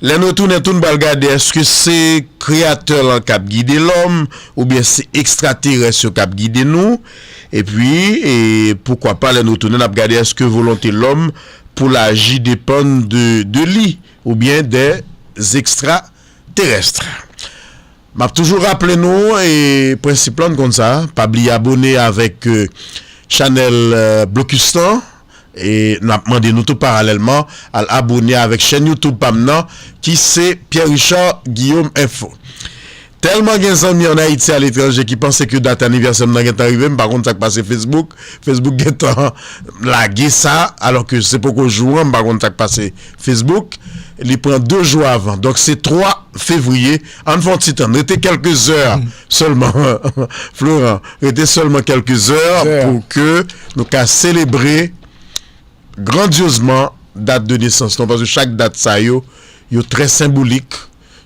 Lè n retounen tou, n pral gade èske se Kreyatè lan k ap gide lòm oubyen se ekstraterès yo k ap gide nou. Epi, e, poukwa pa, lè n retounen, n ap gade èske volonte lòm pou l aji depann de, de li oubyen dè ekstraterès. M ap toujou raple nou, e, prensip lan, n konn sa, pa bliye abone avèk, e, chanèl, e, Blokis lan. E n ap mande nou tou paralèlman al abone avèk chèn YouTube pa m nan, ki se Pierre Richard Guillaume Info. Tèlman gen zanmi ann Ayiti aletranje ki panse ke dat anivèsè m nan gentan rive, m pa konn sa k pase Facebook. Facebook gentan lage sa, alò ke se poko jou an, m pa konn sa k pase Facebook. Li pran de jou avan. Donk, se twa fevriye. Ann fè yon ti tann. Rete kèlke zè sèlman, Florent. Rete sèlman kèlke zè pou ke nou ka selebre grandyezman dat de nesans nou, paske chak dat sa yo, yo trè senbolik.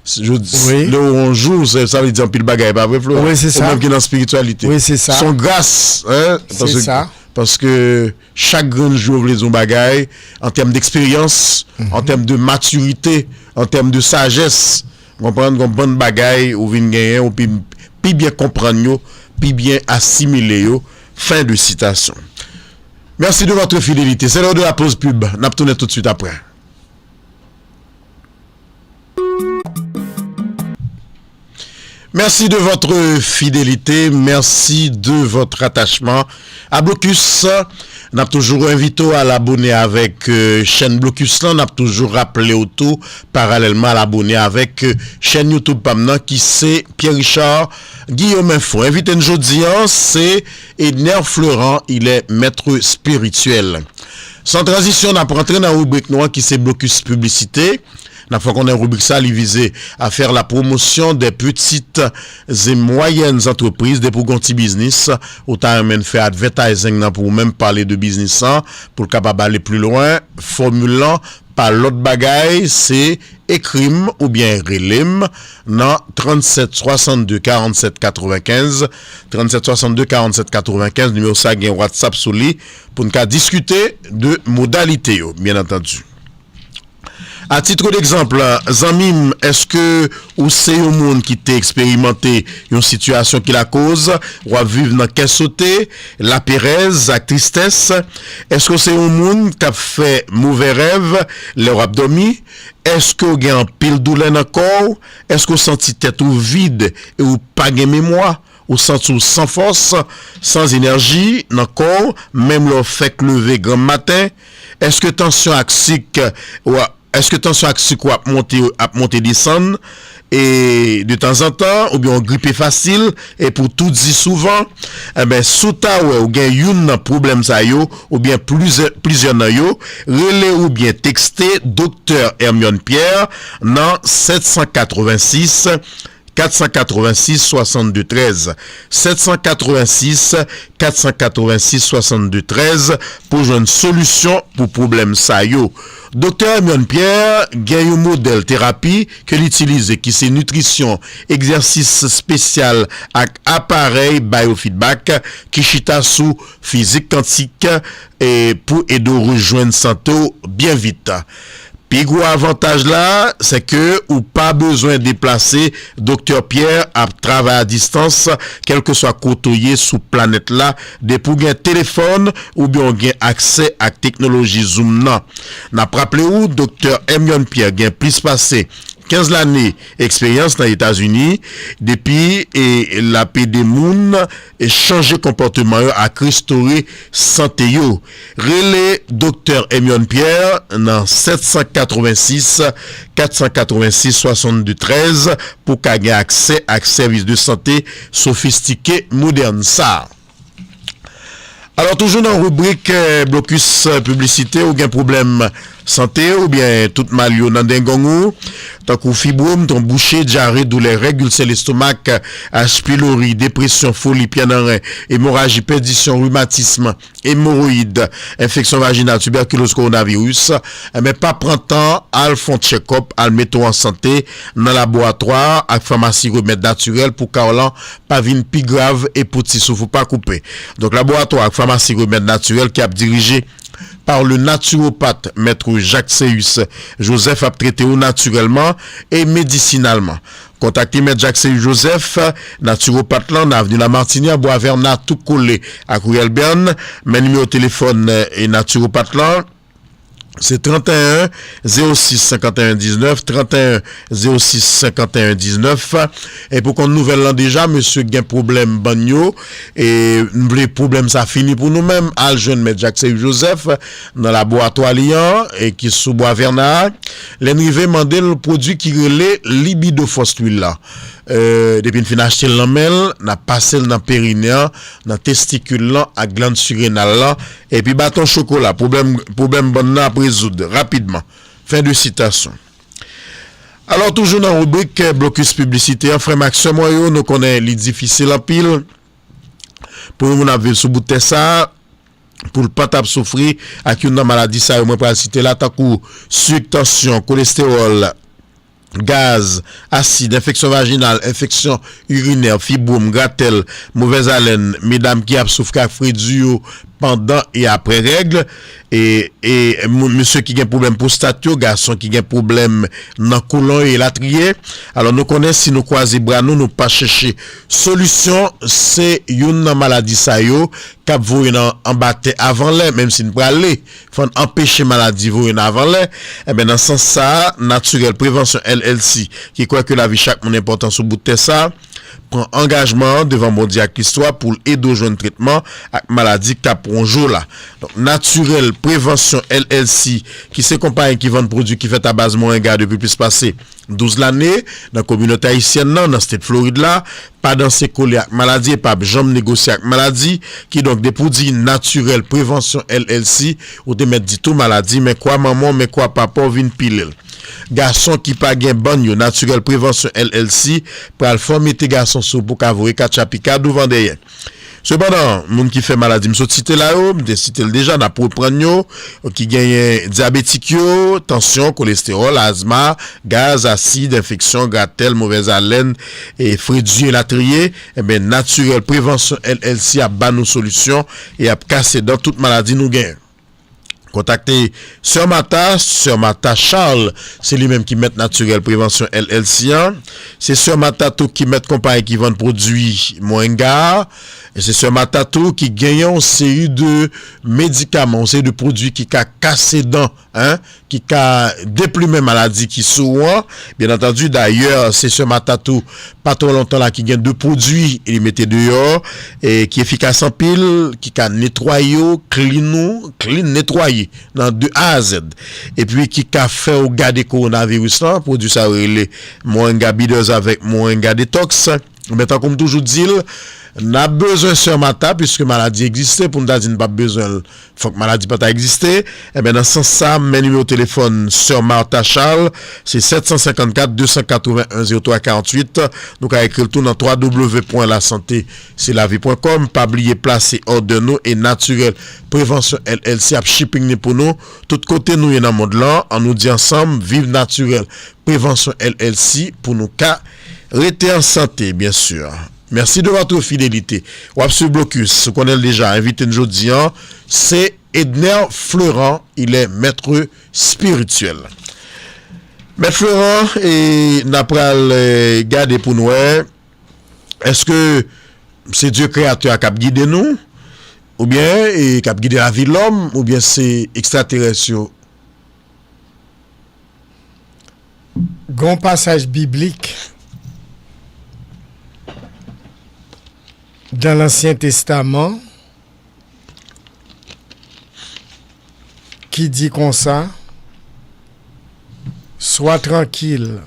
Jodi, lè w yon jou, sa, sa vle di anpil bagay, pa vre, Florent? Ou menm ki nan espirityalite. Se yon gras, hein? Paske, paske chak grenn jou vle di yon bagay, an tèm d'eksperyans, an tèm de matirite, an tèm de sajès. Konprann, gon bann bagay ou vin genyen, ou pi, pi byen konprann yo, pi byen asimile yo. Fin de citation. Merci de votre fidélité. C'est l'heure de la pause pub. N ap tounen tout de suite après. Merci de votre fidélité, merci de votre attachement à Blocus. N ap toujou envite w al abone avèk, euh, chèn Blocus lan. N ap toujou raple w tou, paralèlman, al abone avèk, euh, chèn YouTube pa m nan, ki se Pierre Richard Guillaume Info. Envite n jodi an, se Edner Fleurant, il est maître spirituel. San tranzisyon, n ap rantre nan ribrik nou an ki se Blocus Piblisite. N ap fè konnen ribrik sa, li vize à faire la promotion des petites et moyennes entreprises. Depi w gen yon ti biznis, ou ta renmen fè advertising nan pou ou menm pale de biznis lan, pou l kapab ale pli lwen, fòmil lan pa lòt bagay, se ekri m oubyen rele m nan tranntsèt swasannde karanntsèt katrevenkenz, tranntsèt swasannde karanntsèt katrevenkenz, nimewo sa gen WhatsApp sou li, pou n ka diskite de modalite yo, byen antandi. A titre d'exemple, zanmi m, èske ou se yon moun ki te eksperimante yon sitiyasyon ki lakoz w ap viv nan kè sote, laperèz ak tristès? Èske w se yon moun k ap fè movè rèv lè w ap dòmi? Èske w gen anpil doulè nan kò w? Èske w santi tèt ou vid e ou pa gen memwa? Ou santi w san fòs, san enèji nan kò w, menm lè w fèk leve granm maten? Èske tansyon ak sik w, èske tansyon ak sik w ap monte, ap monte desann, e de tanzantan, oubyen w gripe fasil, e pou w toudi souvan? Enben, si w ta wè w gen youn nan pwoblèm sa yo, oubyen plizyè, plizyè nan yo, rele oubyen tekste Doktè Hermione Pierre nan sèt san katrevensis, kat san katrevensis, swasannde trèz, sèt san katrevensis, kat san katrevensis, swasannde trèz, pou jwenn solisyon pou pwoblèm sa yo. Doktè Hermione Pierre gen yon modèl terapi ke l itilize, ki se nitrisyon, egzèsis espesyal ak aparèy biofeedback ki chita sou fizik kantik, e pou ede w rejwenn sante w byen vit. Pi gwo avantaj la, se ke ou pa bezwen deplase. Doktè Pierre ap travay a distans, kèlkeswa kote w ye sou planèt la, depi w gen telefòn oubyen w gen aksè ak teknoloji Zoom nan. N ap raple w, Doktè Hermione Pierre gen plis pase kenz lane eksperyans nan Etazini, depi e, l ap ede moun e chanje konpòteman yo ak restore sante yo. Rele Doktè Hermione Pierre nan sèt san katrevensis, kat san katrevensis, swasannde trèz pou w ka gen aksè ak sèvis de sante sofistike, modèn sa a. Alò, toujou nan ribrik eh, blokis eh, piblisite, ou gen pwoblèm sante oubyen tout mal yo nan dengong ou, tankou fibwòm, twonbouche, dyare, doulè règ, ilsè lestomak, H. pylori, depresyon, foli, pyè nan ren, emoraji, pèdisyon, rimatism, emowoyid, enfeksyon vajinal, tibèkiloz, kowonaviris, enben pa pran tan, al fè yon tchèkòp, al mete w an sante nan laboratwa ak famasi remèd natirèl pou ka w lan pa vin pi grav e pou ti souf ou pa koupe. Donk, laboratwa ak famasi remèd natirèl ki ap dirije pa le naturopathe Maître Jacques Céus Joseph ap trete w natirèlman e medisinalman. Kontakte Mèt Jacques Céus Joseph, natiwopat lan, nan Avni Lamatinyè, Bwa Vèna, tou kole ak Riyèl Bèn. Men nimewo telefòn eh, natiwopat lan, se trannteyen zewo sis senkanteyen diznèf, trannteyen zewo sis senkanteyen diznèf. E pou konn nouvèl lan deja, mesye gen pwoblèm bann yo, e m vle pwoblèm sa fini pou nou menm, al jwenn Mèt Jacques Céus Joseph nan laboratwa li an, e ki sou Bwa Vèna a. Lè n rive, mande l pwodui ki rele Libido Force Twil la. Eh, depi n fin achte l nan men l, n ap pase l nan perinè an, nan testikil lan ak glann sirenal lan, epi baton chokola, pwoblèm, pwoblèm bann nan ap rezoud rapidman. Fen de sitasyon. Alò, toujou nan ribrik eh, blokis piblisite an, frè m ak sè mwen yo, nou konnen li difisil anpil pou yon moun ap viv sou bout tè sa a, pou l pa t ap soufri ak youn nan maladi sa yo mwen pral site la, tankou sik, tansyon, kolestewòl, gaz, asid, enfeksyon vajinal, enfeksyon irinè, fibwòm, gratèl, movèz alèn, medam ki ap soufri ak fredi yo pandan e apre règ, e, e moun, mesye ki gen pwoblèm pwostat yo, gason ki gen pwoblèm nan kolon yo, elatriye. Alò, nou konnen si nou kwaze bra nou, nou pa chèche solisyon, se youn nan maladi sa yo k ap voye n anba tè avan lè, menm si n prale, fò n anpeche maladi voye n avan lè. Enben, nan sans sa a, Natirèl Prevansyon L L C, ki kwè ke lavi chak moun enpòtan sou bout tè sa a, pran angajman an devan Bondye ak listwa pou l ede w jwenn tretman ak maladi k ap wonje w la. Donk, Natirèl Prevansyon L L C, ki se konpayi ki vann pwodui ki fèt a baz moringa depi plis pase douz lane nan kominote ayisyèn nan, nan state Florid la, pa danse kole ak maladi e p ap janm negosye ak maladi. Kidonk, depi w di Natirèl Prevansyon L L C, ou te mèt di tou maladi, men kwa manman w, men kwa papa w, vin pile l. Gason ki pa gen bann yo, Natirèl Prevansyon L L C pral fè w mete gason sou w pou w ka voye katcha pika douvan dèyè. Sepandan, moun ki fè maladi m sot site la yo, m te site l deja, n ap reprann yo, ki genyen dyabetik yo, tansyon, kolestewòl, azma, gaz, asid, enfeksyon, gratèl, movèz alèn, e fredi, elatriye, enben, Natirèl Prevansyon L L C ap ba nou solisyon e ap kase dan tout maladi nou genyen. Kontakte Sè Martha, Sè Martha Charles, se li menm ki mèt Natirèl Prevansyon L L C an. Se Sè Martha tou ki mèt konpayi ki vann pwodui moringa a. E se Sè Martha tou ki genyen yon seri de medikaman, yon seri de pwodui ki ka kase dan, en, ki ka deplimen maladi ki sou ou an. Byen antandi, dayè, se Sè Martha tou pa twò lontan la ki gen de pwodui li mete deyò, e ki efikas anpil, ki ka netwaye w, clean ou, clean, netwaye nan de A a Z. Epi ki ka fè w gade kowonaviris lan, pwodui sa yo rele Moringa Bitters avèk Moringa Detox. Men tankou m toujou di l, n ap bezwen Sè Martha, piske maladi egziste, pou n ta di n p ap bezwen l, fòk maladi pa ta egziste. Enben, nan sans sa, men nimewo telefòn Sè Martha Charles, se sèt san senkannkat de san katreven en zewo twa karanntuit. Nou ka ekri l tou nan twa w w w pwen lasante se lavi pwen kòm. Pa bliye plase òdè nou e Natirèl Prevansyon L L C ap shipping ni pou nou. Tout kote nou ye nan mond lan, ann nou di ansanm, viv Natirèl Prevansyon L L C pou nou ka rete an sante, byen si. Merci de votre fidélité. W ap swiv Blokis, ou konnen l deja, envite n jodi an, se Edner Fleurant, il est maître spirituel. Mèt Florent, e n ap pral, e, gade pou n wè, èske se Dye Kreyatè a k ap gide nou, oubyen, e, k ap gide lavi lòm, oubyen se ekstraterès yo? Gon pasaj biblik dan Lansyen Testaman ki di konsa, Sois tranquille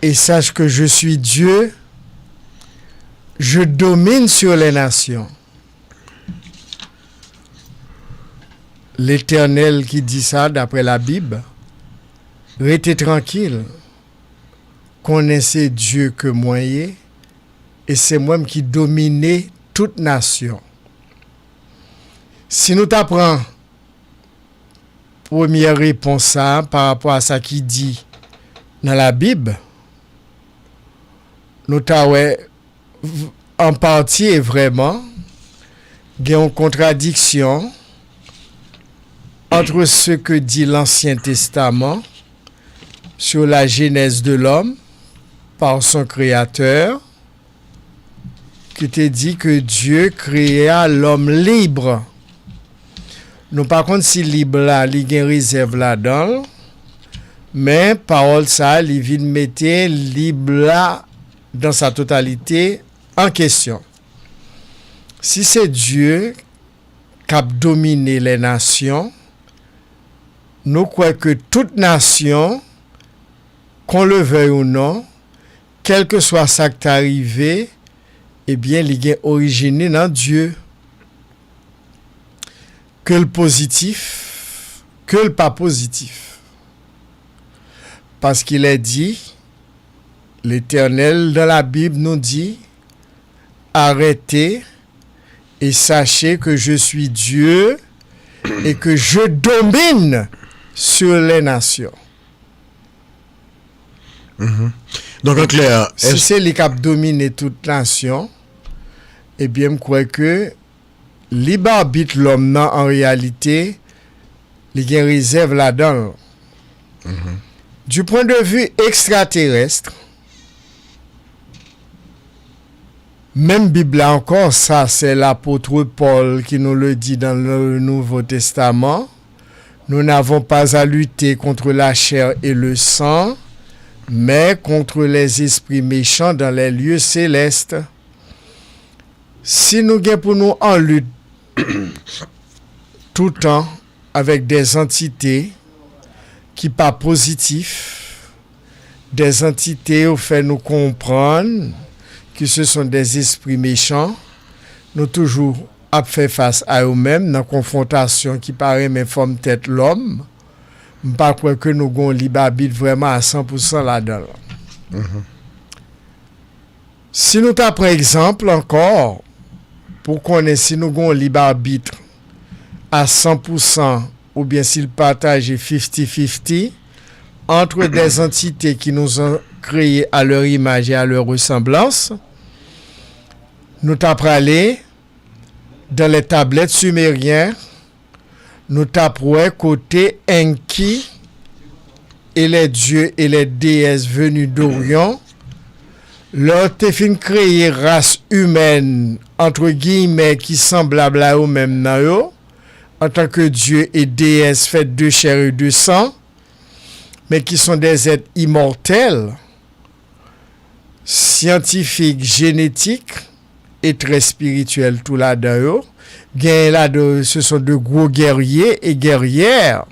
et sache que je suis Dieu, je domine sur les nations. Letènèl ki di sa, daprè Labib, rete trankil, konnen se Dye ke mwen ye, e se mwen ki domine tout nasyon. Si nou ta pran premyè repons sa a pa rapò a sa ki di nan Labib, nou ta wè, an pati e vrèman, gen yon kontradiksyon entre ce que dit l'Ancien Testament sur la genèse de l'homme par son Créateur, ki te di ke Dye krea lòm lib. Nou pa konn si lib la li gen rezèv ladan l, men pawòl sa a li vin mete lib la dans sa totalité en question. Si se Dye k ap domine lè nasyon, nou kwè ke tout nasyon, qu'on le veuille ou non, kèlkeswa sa k ta rive, ebyen, li gen orijin li nan Dye. Ke l pozitif, ke l pa pozitif. Parce qu'il est dit, Letènèl, dans la Bible, nous dit, arrêtez et sachez que je suis Dieu et que je domine sur les nations. Donk, an klè, Si se li k ap domine tout nasyon, ebyen, m kwè ke lib abit lòm nan, an reyalite, li gen rezèv ladan l. Du point de vue extraterrestre, menm Bib la ankò, sa se lapot Pòl ki nous le dit dans le Nouveau Testament, nous n'avons pas à lutter contre la chair et le sang, mais contre les esprits méchants dans les lieux célestes. Si nou gen pou nou an lit toutan avèk dè antite ki pa pozitif, dè antite yo fè nou konprann ke se son dè espri mechan, nou toujou ap fè fas a yo menm nan konfwontasyon ki pa renmen fòm tèt lòm. M pa kwè ke nou gon lib abit vrèman a san pou san ladan l. Si nou ta pran egzanp ankò, pou konnen si nou gon lib abit a san pou san oubyen si l pataje fifty fifty entre des entités qui nous ont créés à leur image et à leur ressemblance, nou ta prale dans les tablettes sumériens, nou t ap wè kote Enki et les dieux et les déesses venus d'Orient, lè yo te fin kreye ras imèn, antre giyimè, ki sanblab a yo menm nan yo, antanke dieu et déesse faits de chair et de sang, mais qui sont des êtres immortels, syantifik, jenetik, e trè espirityèl tou ladan yo. Genyen ladan yo, se son de gwo gèrye e gèryè.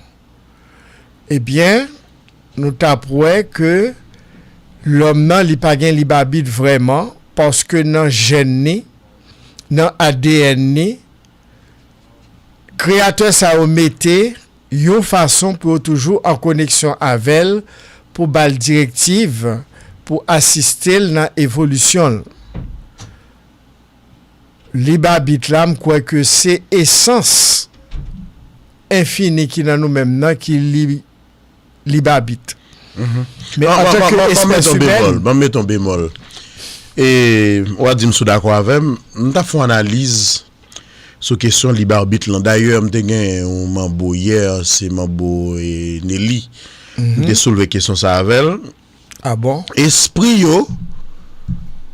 Ebyen, nou t ap wè ke lòm nan, li pa gen lib abit vrèman, paske nan jèn ni, nan A D N ni, kreyatè sa yo mete yon fason pou yo toujou an koneksyon avè l, pou ba l direktiv, pou asiste l nan evolisyon l. Lib abit la, m kwè ke se esans enfini ki nan nou menm nan ki li, lib abit. Men antanke espès imèn, ban m met yon bemòl. E w a di m si w dakò avè m, m t ap fè yon analiz sou kesyon lib abit lan. Dayè, m te gen yon manbo yè, se manbo, e, Nelly. M te soulve kesyon sa avè l. Ah bon? Espri yo,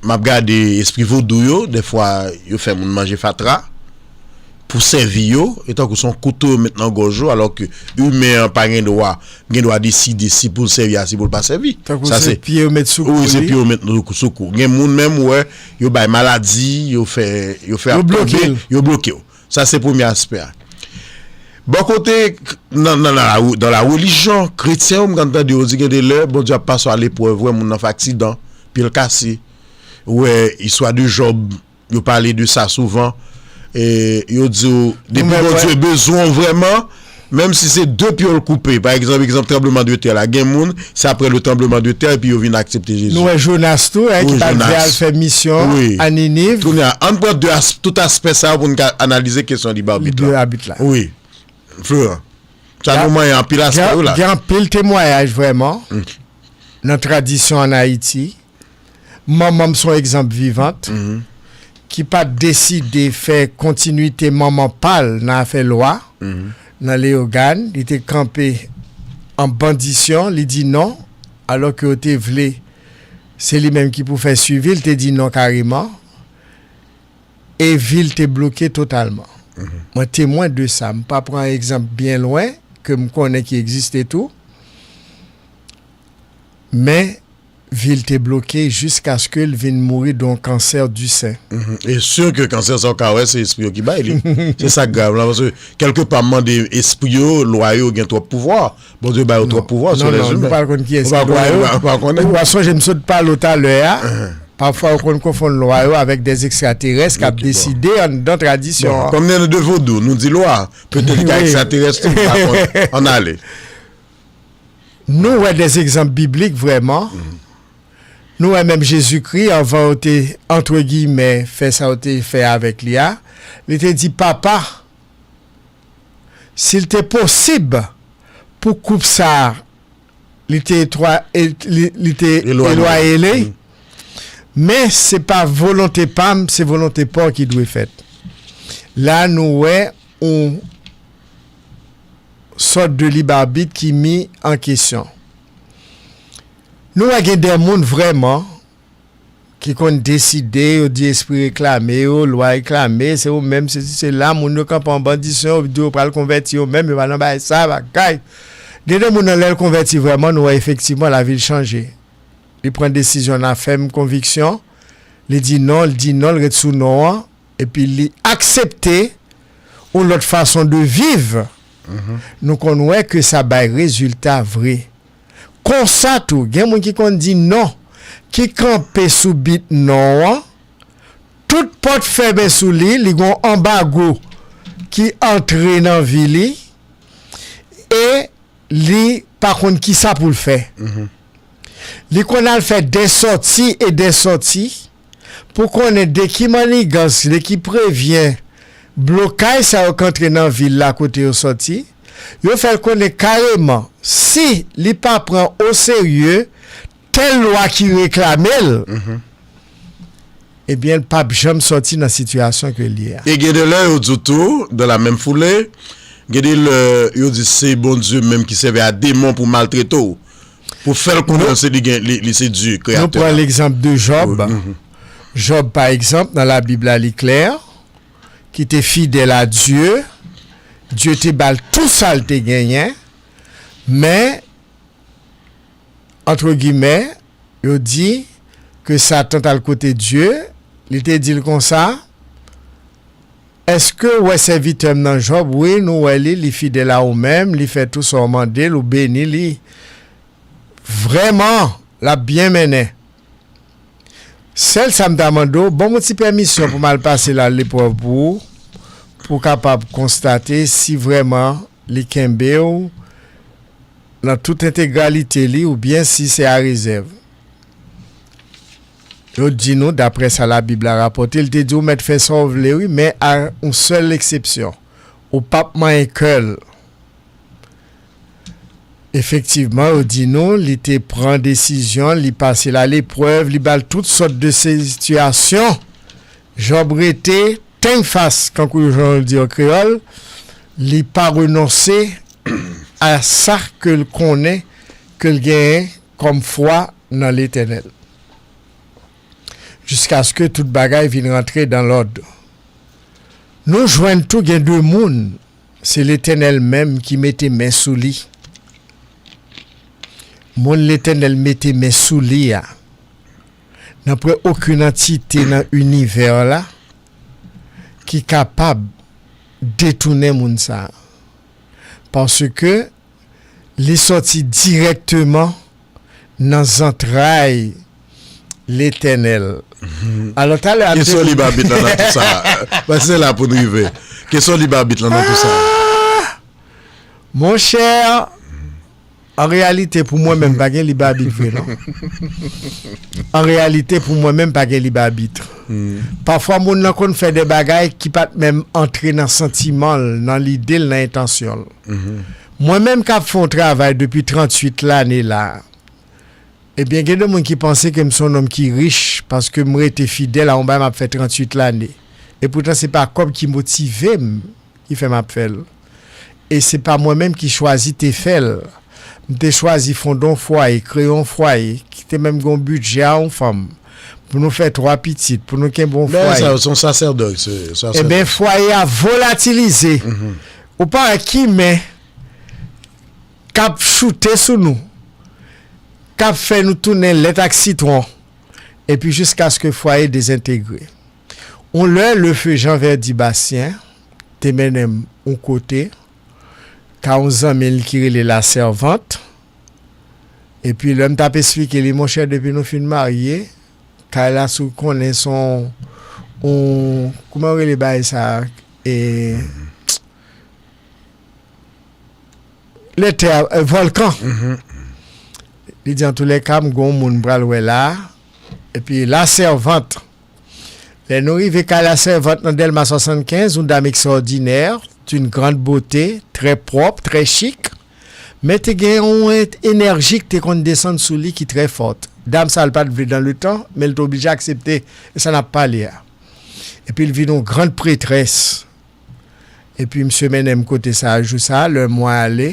m ap gade espri vodou yo, dèfwa yo fè moun manje fatra pou sèvi yo, e tankou se yon kouto yo met nan gòj ou, alò ke imen an pa gen dwa, gen dwa deside si pou l sèvi a, si pou l pa sèvi. Tankou Sa se se pye yo met sou kou Wi, se li. pye yo met sou kou, sou kou. Gen moun menm, ou wè, yo bay maladi, yo fè, yo fè Yo ap bloke tonbe, l. yo bloke w. Sa se premye aspè a. Bò kote, nan, nan, nan la, dans la religion, kretyen yo, m konn tande yo di gen de lè, Bondye ap pase a leprèv, wè moun nan fè aksidan, pye l kase, wè, istwa de Jòb, yo pale de sa souvan, e yo di w, depi Bondye bezwen w vrèman, menm si se de pye w l koupe, pa egzanp, egzanp tranbleman de tè la, gen moun, se apre le tranbleman de tè, epi yo vin aksepte Jezi. Nou wè Jonas tou, hein, ki Wi, pa t vle Jonas. al fè misyon Wi. a Niniv. Kounye a, ann pran de as-, tout aspè sa yo pou n ka analize kesyon lib abit Lib la. abit la. Wi. Florent. Sa Gen nou manyen anpil aspè gen yo la. gen anpil temwayaj vrèman nan tradisyon ann Ayiti. Manman m se yon egzanp vivant ki pa t deside fè kontinite manman pa l nan afè lwa nan Leyogàn. Li te kanpe an bandisyon, li di non, alò ke yo te vle se li menm ki pou fè swivi, li te di non kareman. E vil te bloke totalman. Mwen temwen de sa. M pa pran egzanp byen lwen, ke m konnen ki egziste tou. Men, vil te bloke jiskaske l vin mouri de yon kansè di sen. Mhm. E si ke kansè sa w ka wè, se espri yo ki bay li. Se sa k grav la, paske kèlke pa m mande espri yo, lwa yo gen twòp pouvwa. Bondye ba yo twòp pouvwa sou lèzimen. Non, non, nou pa konn kiyès ki lwa yo. Ou pa konnen. Ou pa sonje m sot pale w talè a. Pafwa, yo konn konfonn lwa yo avèk dè ekstraterès k ap deside anndan tradisyon an. Bon, kòm nou nan de vodou, nou di lwa, petèt gen ekstraterès tou, nou pa konnen. Ann ale. Nou wè dè egzanp biblik vrèman. Nou wè menm Jezikri, anvan yo te, antre giyimè, fè sa yo te fè avèk li a, li te di, Papa, si l te posib pou koup sa a, li te etwa, li, li te Elwaye. elwaye li, men se pa volonte pa m, se volonte pa w ki dwe fèt. La, nou wè yon sòt de lib abit ki mi an kesyon. Nou wè gen de moun vrèman ki konn deside, yo di espri reklame yo, lwa reklame, se ou menm, se, se la, moun yo kanpe an bandisyon, yo di yo pral konvèti yo menm, yo pa nan bagay sa, bagay. Gen de moun nan lè l konvèti vrèman, nou wè efektivman lavi l chanje. Li pran desizyon nan fèm konviksyon, li di non, li di non, li ret sou non an, epi li aksepte yon lòt fason de viv, nou konn wè ke sa bay rezilta vre. Konsa tou, gen moun ki konn di non, ki kanpe sou bit non an, tout pòt fèmen sou li, li gon anbago ki antre nan vi li, e li pa konn kisa pou l fè. Li konn al fè dè sòti e dè sòti pou konnen de ki mannigans, de ki prevyen blokaj sa yo k antre nan vi l la kote yo sòti. Yo fè l konnen kareman, si li pa pran oserye tèl lwa ki reklame l, ebyen, l p ap janm sòti nan sitiyasyon ke l ye a. E gen de lè, yo di w tou, dans la même foulée, gen de lè, yo di se Bondye menm ki sèvi a demon pou maltrete w, pou fè l konnen se li gen, li, li se Dye, kreyatè. Nou pran legzanp de Jòb. Jòb, pa egzanp, nan Labib la, li klè, ki te fidèl a Dye. Dye te ba l tou sa l te genyen, men antre gimè, yo di ke Satan t al kote Dye, li te di l konsa, èske w wè sèvitè m nan Jòb? Wi, nou wè li, li fidèl a ou menm, li fè tou sa w mande l, ou beni li. Vrèman, l ap byen mennen. Sèl sa m ta mande w, ban m yon ti pèmisyon pou m al pase l a leprèv pou ou, pou w kapab konstate si vrèman li kenbe w nan tout entegralite li oubyen si se a rezèv. Yo di nou, daprè sa Labib la rapòte, li te di w mèt fè sa w vle, wi, men a yon sèl eksepsyon, ou p ap manyen kè l. Efektivman, yo di nou, li te pran desizyon, li pase l a leprèv, li ba l tout sòt de sitiyasyon. Jòb rete tennfas, kankou jan yo di an kreyòl, li pa renonse a sa ke l konnen ke l genyen kòm fwa nan Letènèl, jiskaske tout bagay vin rantre dan lòd. Nou jwenn tou gen de moun, se Letènèl menm ki mete men sou li. Moun Letènèl mete men sou li a, nanpwen okenn antite nan inivè la ki kapab detounen moun sa a. Paske li sòti dirèkteman nan zantray Letènèl. Alò, talè a m te Kesyon di lib abit lan nan tou sa. Paske se la pou n rive. Kesyon lib abit lan nan tou sa. Ah! Monchè, an reyalite, pou mwen menm, pa gen lib abit vre, non. An reyalite, pou mwen menm, pa gen lib abit. Pafwa, moun nan konn fè de bagay ki pa t menm antre nan santiman l, nan lide l, nan entansyon l. Mwen menm k ap fè yon travay depi tranntuit lane la, ebyen, gen de moun ki panse ke m se yon nonm ki rich paske m rete fidèl a yon bagay m ap fè tranntuit lane. Epoutan, se pa kòb ki motive m, ki fè m ap fè l. E se pa mwen menm ki chwazi te fè l. M te chwazi fonde yon fwaye, kreye yon fwaye, ki te menm gen yon bidjè a yon fanm. Pou nou fè twa pitit, pou nou kenbe yon Bagay fwaye. Sa yo, se yon sasèdòy, se, sasèdòy. Ebyen, fwaye a volatilize. Ou pa wè ki men k ap choute sou nou, k ap fè nou tounen lèt ak sitwon, epi jiskaske fwaye dezentegre. On lè, le feu Jean Verdi Bastien te mennen m on kote, ka on zanmi l ki rele La Servante, epi lè m t ap esplike li, monchè, depi nou fin marye, kay la, si w konnen, se on, on, kouman yo rele bagay sa a? E, Letè, e, vòlkan. Li di, antoulèka, m gon moun m pral wè la. Epi La Servante. Lè nou rive kay La Servante nan Dèlma swasannkenz, yon dam ekstwòdinè, d'une grande beauté, trè pwòp, trè chik, men te gen yon en-, enèji ki te konn desann sou li ki trè fòt. Dam sa, l pa t vle dan le tan, men l te oblije aksepte, e sa n ap pale a. Epi l vin yon grann pretrès. Epi misye mennen m kote sa a, jou sa a, lè mwen ale,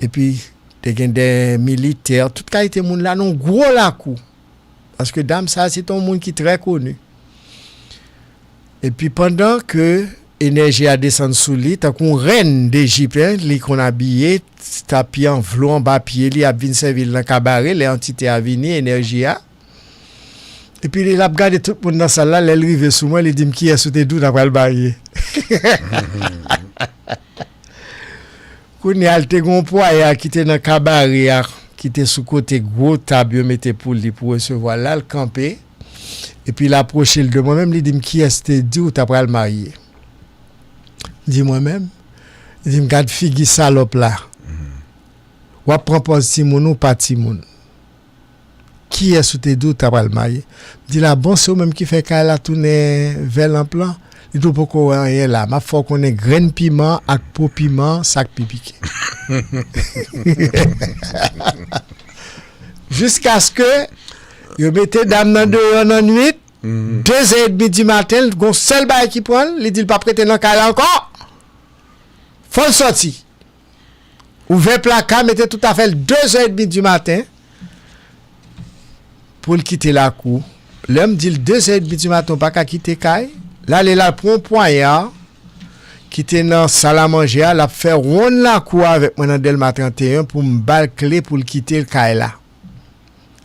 epi te gen de militè, tout kalite moun la nan yon gwo lakou. Paske dam sa a, se te yon moun ki trè koni. Epi pandan ke enèji a desann sou li, tankou yon rèn Dejip, en, li konn abiye, tapi an vlo anba pye li, ap vin sèvi l nan kabare, lè antite a vini, enèji a. Epi li, l ap gade tout moun nan sal la, lè l rive sou mwen, li di m, "Kiyès ou te di w ta pral marye?" Kounye a, l te gen yon pwaya ki te nan kabare a, ki te sou kote gwo tab yo mete pou li pou resevwa l la, l kanpe. Epi l apwoche l de mwen menm, li di m, "Kiyès te di w ta pral marye?" M di, "Mwen menm." Li di m, "Gad figi salòp la. W ap pran pòz timoun ou pa timoun. Kiyès ou te di w ta pral marye?" M di l, "A bon, se ou menm ki fè kay la tounen vèlanp lan?" Li di, "Ou poko wè anyen la. M ap fè w konnen grenn piman ak po piman, sa k pi pike." Jiskaske yo mete dam nan deyò nan nwit, de zè edmi di maten, l gon sèl bagay ki pran l, li di l p ap rete nan kay la ankò. Fò l sòti. Ouvè plaka, mete tout afè l, de zè edmi di maten, pou l kite lakou. Lè m di l de zè edmi di maten, ou pa ka kite kay, l ale, l al pran yon pwaya ki te nan sal a manje a, l ap fè wonn lakou avèk mwen nan Dèlma trannteyen pou m ba l kle pou l kite kay la.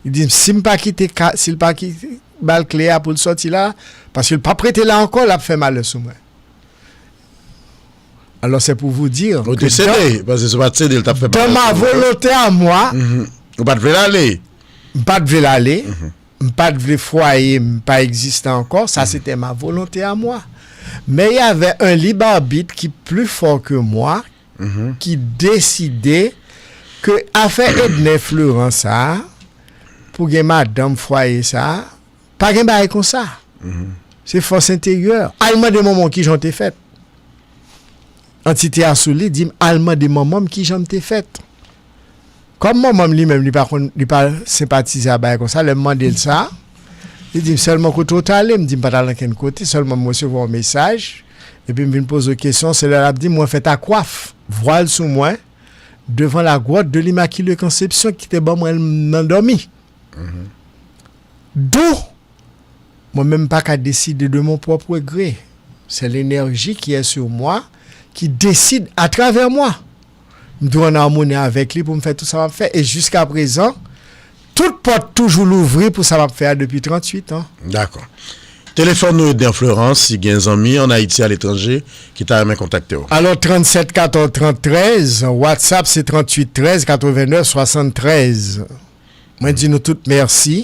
Li di m, si m pa kite ka-, si l pa ki-, ba l kle a pou l sòti la, paske l p ap rete la ankò, l ap fè malè sou mwen. Alors, c'est pour vous dire Ou que te sede, dans, paske si w pa t sede, l t ap fè dans ma volonté à moi, Ou pa t vle l ale. M pa t vle l ale, m pa t vle fwaye m pa egziste ankò, ça c'était ma volonté à moi. Mais il y avait un libre arbitre qui plus fort que moi, ki deside ke afè Ednen Fleran sa a, pou gen madanm fwaye sa a, pa gen bagay konsa. Se fòs enteryè. Al mande manman w kijan w te fèt. Antite a sou li, di m, al mande manman m kijan m te fèt. Kòm manman m li menm, li pa konn, li pa senpatize a bagay konsa, lè m mande l sa, li di m sèlman kote w t ale, m di m pa t al ankenn kote, sèlman m resevwa yon mesaj, epi m vin poze w kesyon, se lè l ap di m mwen fèt ak kwaf, vwal sou mwen, devant la grotte de l'Immaculée Conception ki te ban mwen l nan dòmi. D'où, mwen menm pa ka décider de mon propre gré. C'est l'énergie qui est sur moi, qui décide à travers moi. M dwe an amoni avèk li pou m fè tout sa m ap fè. E jiska prezan, tout pòt toujou louvri pou sa m ap fè a depi tranntuit an. Dakò. Telefòn nou Edner Fleurant, si gen zanmi ann Ayiti, aletranje, ki ta renmen kontakte w. Alò, tranntsèt katòz tranntrèz, WhatsApp se tranntuit trèz katrevennnèf swasanntrèz. Mwen di nou tout mèsi.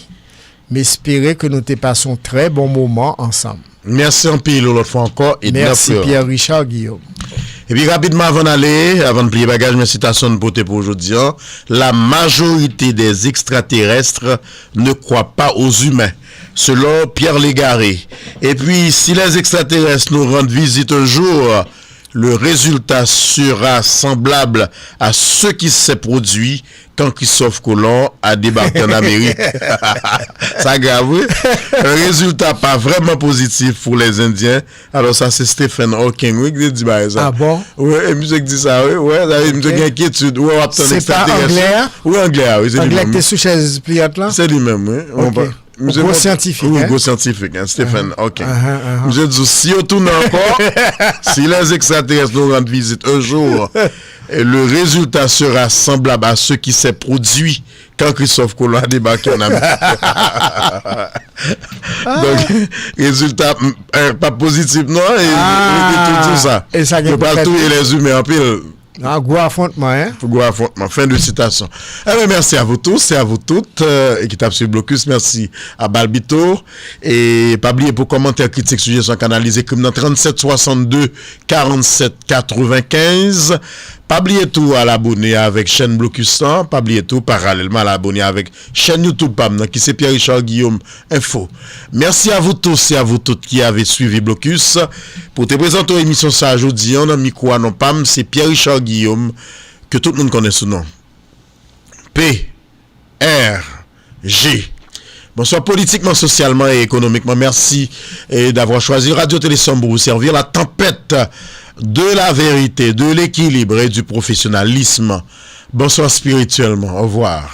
M espere ke nou te pase yon trè bon moman ansanm. Mèsi anpil yon lòt fwa ankò, Edner Mèsi Fleurant. Pierre Richard Guillaume. Epi rapidman, avan n ale, avan n pliye bagaj, men sitasyon n pote pou jodi an, la majorité des extraterrestres ne croient pas aux humains, selon Pierre Légaré. Et puis, si les extraterrestres nous rendent visite un jour, le résultat sera semblable à ce qui s'est produit quand Christophe Colomb a débarqué en Amérique. Sa grav, wi. Un résultat pas vraiment positif pour les Indiens. Alò, sa se Stephen Hawking, wi, ki te di bagay sa. Ah bon? Wi, e misye ki di sa, wi. Wi, sa vle di misye gen enkyetid. Wi, w ap tann ekstraterès. Se pa anglè a? Wi, anglè a, wi, se li menm. Anglè ki te sou chèz piyat la? Se li menm, wi. Ok. Gwo syantifik, wi, hein? Gwo syantifik, hein, Stephen Hawking. Misye di, si yo tounen ankò, si les extraterrestres nous rendent visite un jour, et le résultat sera semblable à ce qui s'est produit quand Christophe Colomb a débarqué en Amérique. Donk, rezilta, m, eh, pa pozitif, non, e, e, e tout di sa. E sa gen pou fèt. Yo pral touye lèzimen anpil. Ah, gwo afwontman, hein? Gwo afwontman. Fin de citation. Eh bien, merci à vous tous et à vous toutes, euh, et ki t ap swiv Blocus. Mèsi a Balbito. E pa bliye pou kòmantè, kritik, sijesyon ak analiz, ekri m nan tranntsèt swasannde karannsèt katrevenkenz. Pa bliye tou al abone avèk chèn Blocus lan. Pa bliye tou, paralèlman, al abone avèk chèn YouTube pa m nan, ki se Pierre Richard Guillaume Info. Merci à vous tous et à vous toutes qui avez suivi Blocus. Pou te prezante emisyon sa a jodi an, nan mikwo a, non pa m, se Pierre Richard Guillaume, ke tout moun konnen sou non P R G. Bonsoir politiquement, socialement et économiquement. Merci, eh, d'avoir choisi Radio Télé Sòm pour vous servir la tempête de la vérité, de l'équilibre et du professionnalisme. Bonsoir spirituellement. Au revoir.